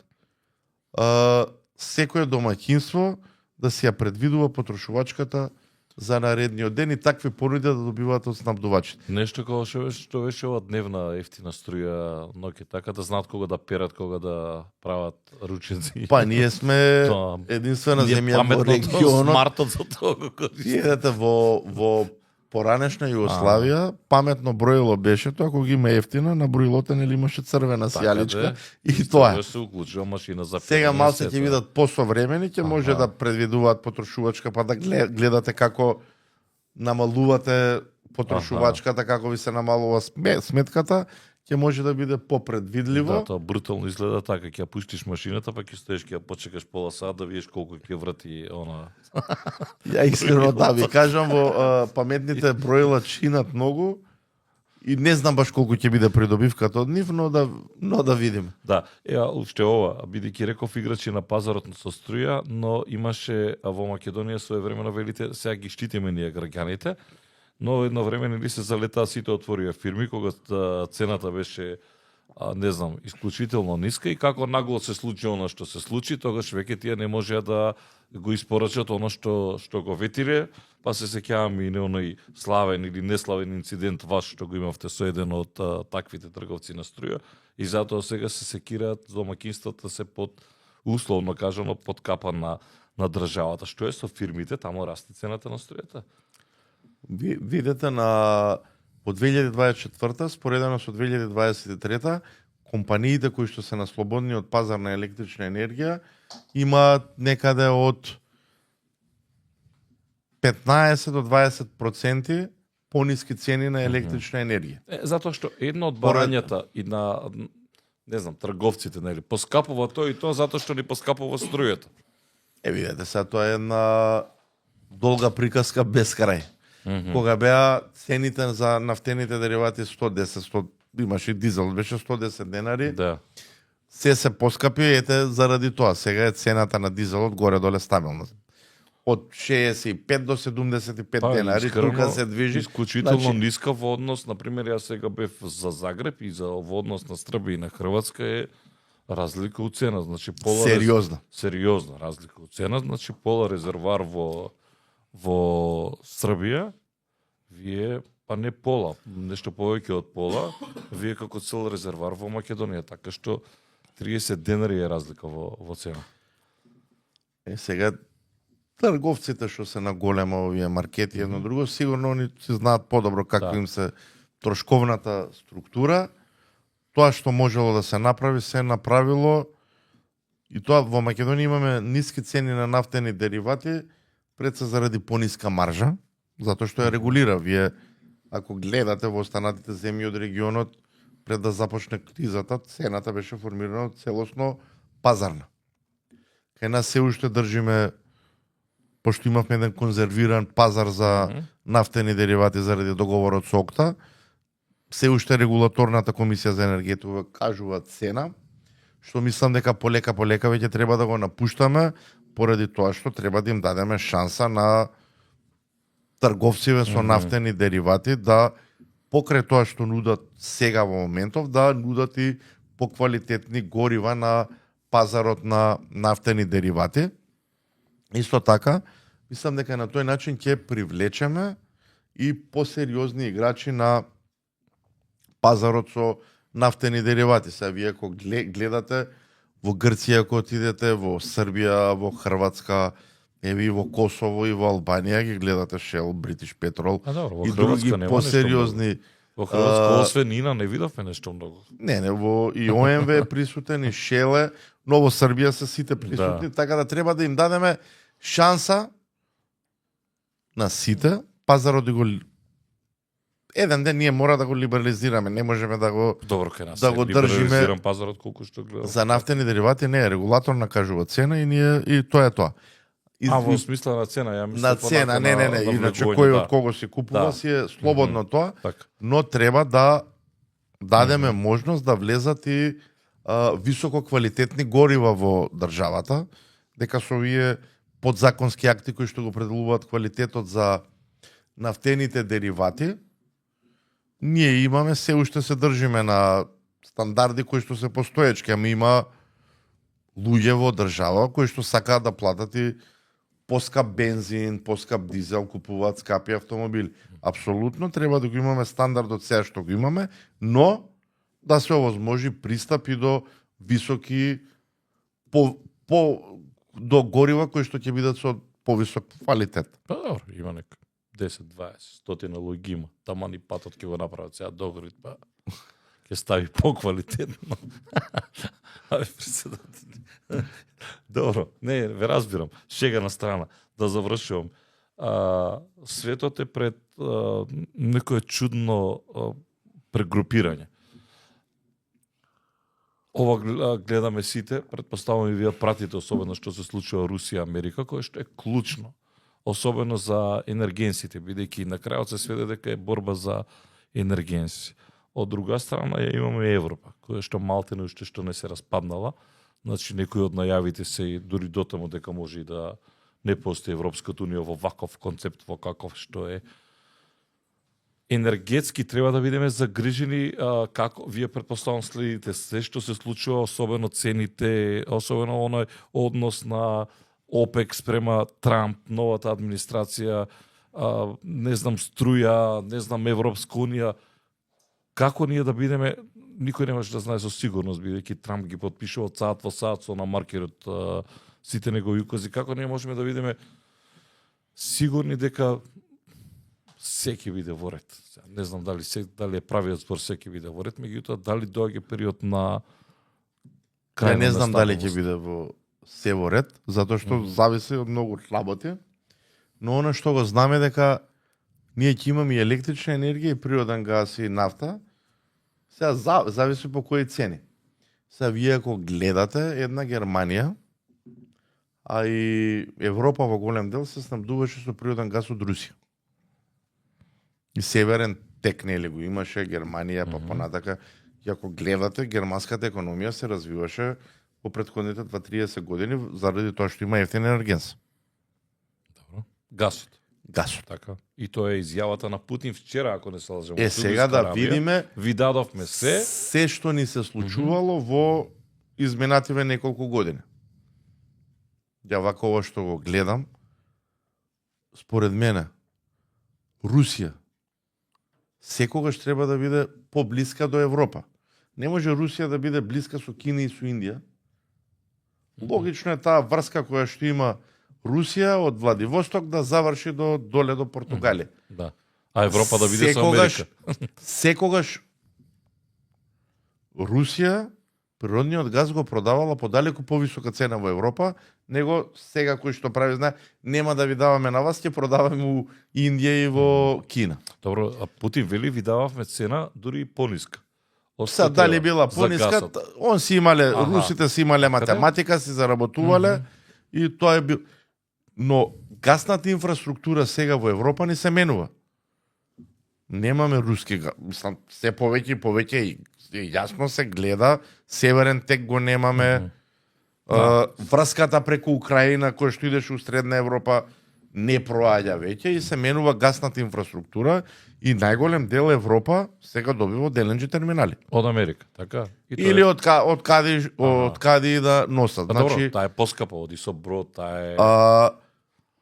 секое домаќинство да си ја предвидува потрошувачката за наредниот ден и такви понуди да добиваат од снабдувачите. Нешто како што беше ова дневна ефтина струја ноќе, така да знаат кога да перат, кога да прават ручеци. Па ние сме Тоа, единствена Ние земја во паметното, регионот. смартот за тоа го користи. Видете, во поранешна Југославија паметно броило беше тоа, кога има ефтина, на броилото нели имаше црвена Така сјаличка де, и тоа е. Тогаш се уклучува машина за Сега перење, малце се ќе тоа. видат посовремени, ќе може Аха. да предвидуваат потрошувачка, па да гледате како намалувате потрошувачката, како ви се намалува сметката, ќе може да биде попредвидливо. Да, тоа брутално изгледа така, ќе ја пуштиш машината, па ќе стоиш, ќе ја почекаш пола сат да видиш колку ќе врати она. Ја искрено да ви кажам, во паметните броила чинат многу и не знам баш колку ќе биде придобивката од нив, но да видиме. Да, уште ова, бидејќи реков играчи на пазарот со струја, но имаше во Македонија своевремено велите, сега ги штитиме ние граѓаните, но едно време нели се залетаа сите отворија фирми кога цената беше не знам, исклучително ниска и како нагло се случи она што се случи, тогаш веќе тие не можеа да го испорачат оно што го ветиле, па се сеќавам и на оној славен или неславен инцидент ваш што го имавте со еден од таквите трговци на струја и затоа сега се секираат домаќинствата се под условно кажано под капа на државата. Што е со фирмите, тамо расте цената на струјата? Видете на во 2024 споредено со 2023 компаниите кои што се на слободниот пазар на електрична енергија имаат некаде од 15 до 20% пониски цени на електрична енергија. Затоа што едно од барањата и на не знам, трговците, нели, поскапува тоа и тоа затоа што ни поскапува струјата. Видете, сега тоа е една долга приказка без крај. Кога беа цените за нафтените деривати 110, имаше дизел, беше 110 денари, Да. се поскапи, ете, заради тоа. Сега е цената на дизелот горе-доле стабилна. Од 65 до 75 денари, тука се движи. Исклучително Значи, ниска во однос, например, јас сега бев за Загреб и за во однос на Србија и на Хрватска е разлика у цена, значи пола сериозна. сериозна разлика у цена, значи пола резервар во Србија, вие па не пола, нешто повеќе од пола, вие како цел резервар во Македонија, така што 30 денари е разлика во цена. Сега трговците што се на голема овие маркети едно друго, сигурно они се знаат подобро како Да. им се трошковната структура. Тоа што можело да се направи, се направило. И тоа во Македонија имаме ниски цени на нафтени деривати, пред се заради пониска маржа, затоа што ја регулира. Вие, ако гледате во останатите земји од регионот, пред да започне кризата, цената беше формирана целосно пазарна. Кај нас се уште држиме, пошто имавме еден конзервиран пазар за нафтени деривати заради договорот со ОКТА, се уште регулаторната комисија за енергетика кажува цена, што мислам дека полека веќе треба да го напуштаме, поради тоа што треба да им дадеме шанса на трговците со нафтени деривати да покрај тоа што нудат сега во моментов, да нудат и поквалитетни горива на пазарот на нафтени деривати. Исто така, мислам дека на тој начин ќе привлечеме и посериозни играчи на пазарот со нафтени деривати. Сега вие ако гледате во Грција, ако отидете во Србија, во Хрватска, и во Косово и во Албанија ги гледате Shell, British Petrol и други посериозни. Во Хрватска освен Ина не видовме нешто многу. Не, во и ОМВ е присутен, и Shell е, но во Србија се сите присутни, така да треба да им дадеме шанса на сите, пазарот да го еден ден ние мора да го либерализираме, не можеме да го Добро кај нас. да го држиме пазарот колку што гледам. за нафтени деривати, не е регулатор накажува цена и ние и тоа е тоа. Во смисла на цена, ја мислам на цена, не, иначе кој од кого се купува си е слободно тоа, но треба да дадеме можност да влезат и високо квалитетни горива во државата, дека со овие подзаконски акти кои што го определуваат квалитетот за нафтените деривати, ние имаме, се уште се држиме на стандарди кои што се постоечки, ама има луѓе во држава кои што сакаат да платат и поскап бензин, поскап дизел, купуваат скапи автомобили. Апсолутно треба да го имаме стандард од сега што го имаме, но да се овозможи пристап и до високи до горива кои што ќе бидат со повисок квалитет. Па добро, има нек 10, 20, 100 луѓе има. Таман и патот ќе го направат сега догорит, па ќе стави поквалитетно. Абе, председател. Добро, не, ве разбирам. Шега на страна. Да завршувам. Светот е пред некое чудно прегрупирање. Ова гледаме сите, предпоставувам и вие пратите, особено што се случува Русија, Америка, кое што е клучно, особено за енергенсите, бидејќи на крајот се сведе дека е борба за енергенси. Од друга страна ја имаме Европа, која што малтене уште што не се распаднала. Значи некои од најавите се и дури дотаму дека може и да не постои Европската унија во ваков концепт, во каков што е. Енергетски треба да бидеме загрижени, како вие предпоставам следите се што се случува, особено цените, особено оној однос на ОПЕК спрема Трамп, новата администрација, не знам струја, не знам Европска унија. Како ние да бидеме, никој не може да знае со сигурност, бидејќи Трамп ги подпишува од саат во саат со на маркерот сите негови укази. Како ние можеме да бидеме сигурни дека се ќе биде во ред? Не знам дали е правиот збор се ќе биде во ред, меѓутоа дали доаѓа период на крај Ја не знам на дали ќе биде се во ред, затоа што зависи од многу работи. Но она што го знаме дека ние ќе имаме и електрична енергија, и природен газ и нафта. Сега зависи по кои цени. Сега вие ако гледате една Германија, а и Европа во голем дел се снабдуваше со природен газ од Русија. И северен тек нели го имаше Германија, па понатака. И ако гледате, германската економија се развиваше во претходните 20-30 години заради тоа што има ефтин енергенс. Добро. Гасот. Гасот. Така. И тоа е изјавата на Путин вчера, ако не се лажам. Сега да видиме ви дадовме се што ни се случувало во изминативе неколку години. Ја вака ова што го гледам, според мене, Русија секогаш треба да биде поблиска до Европа. Не може Русија да биде блиска со Кина и со Индија. Логично е таа врска која што има Русија од Владивосток да заврши доле до Португалија. Да. А Европа да биде со Америка. Секогаш Русија природниот газ го продавала по далеку повисока цена во Европа, него сега кој што прави знае, нема да ви даваме на вас, ќе продаваме у Индија и во Кина. Добро, а Путин вели ви дававме цена дури и пониска. Са дали била пониска, он си имале, русите си имале математика, си заработувале и тоа е бил. Но гасната инфраструктура сега во Европа не се менува. Немаме руски газ, мислам, се повеќе и повеќе и јасно се гледа, северен тек го немаме, врската преку Украина која што идеше у Средна Европа не проаѓа веќе и се менува гасната инфраструктура и најголем дел Европа сега добива од LNG терминали. Од Америка, така? Или од каде да носат. Значи, Значи, таа е поскапа, оди со брод, таа е...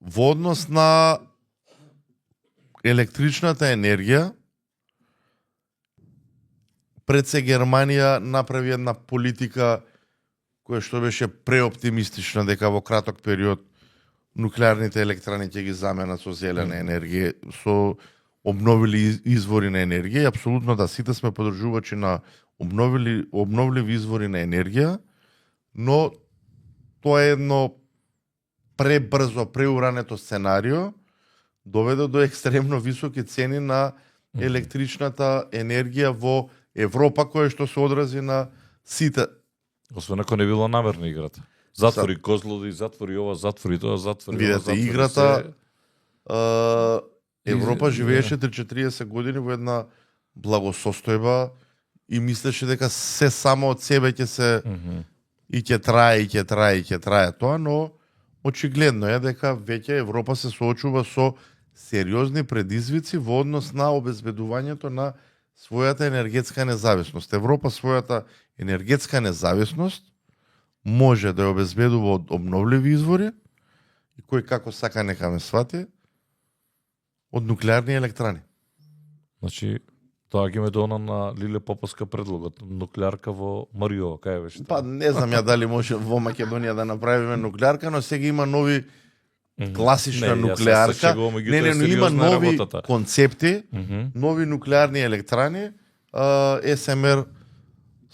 во однос на електричната енергија, пред се Германија направи една политика која што беше преоптимистична дека во краток период нуклеарните електрани ќе ги заменат со зелена енергија, со обновили извори на енергија. И апсолутно да, сите сме поддржувачи на обновливи извори на енергија, но тоа е едно пребрзо, преурането сценарио доведе до екстремно високи цени на електричната енергија во Европа, која што се одрази на сите. Освен ако не било намерна играта. Затвори Козлоди, затвори ова, затвори тоа, затвори видете, ова, затвори играта, Европа живееше 30-40 години во една благосостојба и мислеше дека се само од себе ќе се и ќе трае тоа, но очигледно е дека веќе Европа се соочува со сериозни предизвици во однос на обезбедувањето на својата енергетска независност. Европа својата енергетска независност може да ја обезбедува од обновливи извори и кој како сака нека ме свати од нуклеарни електрани. Значи, доаѓаме до она на Лиле Поповска предлогот, нуклеарка во Мариово, кај беше? Па не знам ја дали може во Македонија да направиме нуклеарка, но сега има нови класична нуклеарка. Но има нови концепти, нови нуклеарни електрани, SMR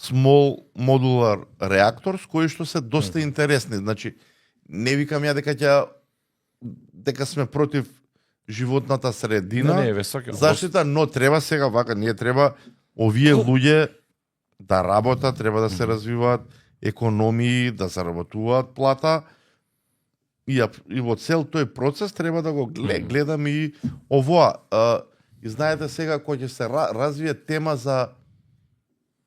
Small Modular Reactors, кои што се доста интересни. Значи, не викам ја дека сме против животната средина, заштита, но треба сега вака, ние треба овие луѓе да работат, треба да се развиваат економии, да заработуваат плата, и во цел тој процес треба да го гледаме и овоа. И знаете сега кој ќе се развие тема за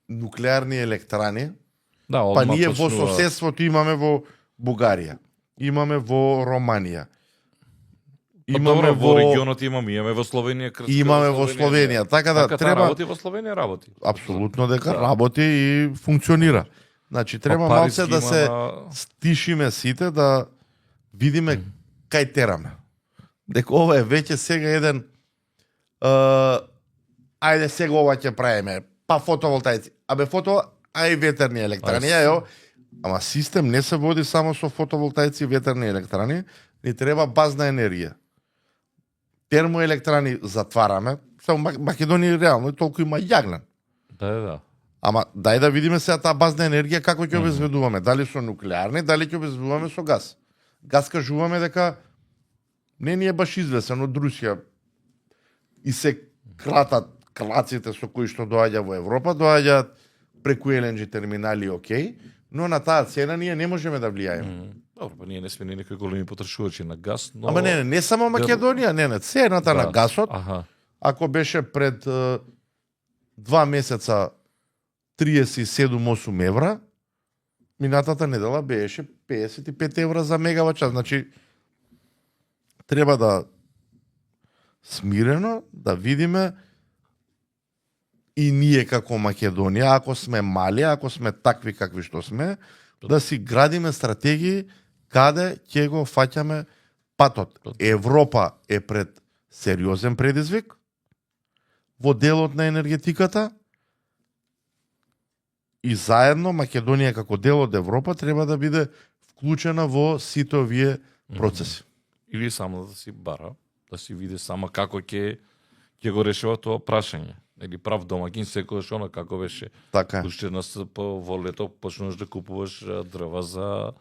нуклеарни електрани, па ние во соседството имаме во Бугарија, имаме во Романија, имаме во регионот имаме во Словенија, имаме во Словенија, така да треба работи во Словенија работи. Апсолутно дека работи и функционира. Значи треба малце да се стишиме сите, да видиме кај тераме. Дека ова е веќе сега еден ајде сега ова ќе правиме, па фотоволтаици, ај ветерни електрани, ама систем не се води само со фотоволтаици и ветерни електрани, ни треба базна енергија. Термоелектрани затвараме, само Македонија реално толку има јагнен. Да. Ама дај да видиме сега таа базна енергија како ќе обезбедуваме, дали со нуклеарни, дали ќе обезбедуваме со газ. Газ кажуваме дека не ни е баш известен од Русија и се кратат клаците со кои што доаѓа во Европа, доаѓаат преку LNG терминали, окей, но на таа цена ние не можеме да влијаеме. Добро, па ние не сме некои големи потрошувачи на газ, но... Ама не само Македонија, цената на газот, ако беше пред 2 месеца 37-8 евра, минатата недела беше 55 евра за мегават час. Значи, треба да смирено да видиме и ние како Македонија, ако сме мали, ако сме такви какви што сме, да си градиме стратегии каде ќе го фаќаме патот. Европа е пред сериозен предизвик во делот на енергетиката и заедно Македонија како дел од Европа треба да биде вклучена во сите овие процеси. Или само да си бара, да си види сама како ќе го решава тоа прашање. Или прав домакин секогаш она како беше. Така. Уште во лето почнуваш да купуваш дрва за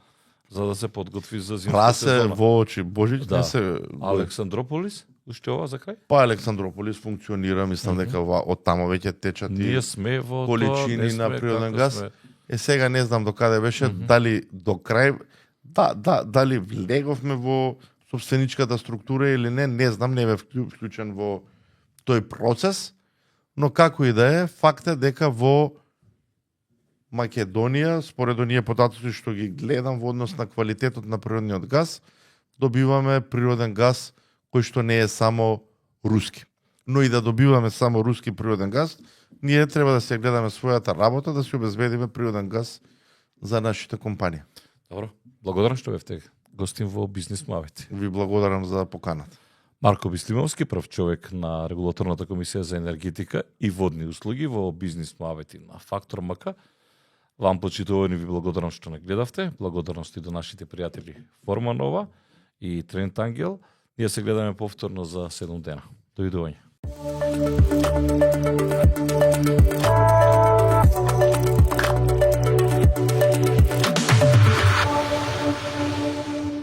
да се подготви за зимската сезона. Прасе во очи, Божич не се... Александрополис, уште ова за крај? Па Александрополис функционира, мислам дека од тамо веќе течат ние сме во количини тоа, на природен газ. Сега не знам до каде беше, дали до крај, дали влеговме во собственичката структура или не знам, не бе вклучен во тој процес, но како и да е, факт е дека во Македонија, според оние податоци што ги гледам во однос на квалитетот на природниот газ, добиваме природен газ кој што не е само руски. Но и да добиваме само руски природен газ, ние треба да се гледаме својата работа, да се обезбедиме природен газ за нашите компании. Добро, благодарам што бевте гостин во Бизнис Муавет. Ви благодарам за поканата. Марко Бислимовски, прв човек на Регулаторната комисија за енергетика и водни услуги во Бизнис Муавет на Фактор МК. Вам, почитувани, ви благодарам што не гледавте. Благодарности до нашите пријатели Форманова и Трент Ангел. Ние се гледаме повторно за 7 дена. Довидување.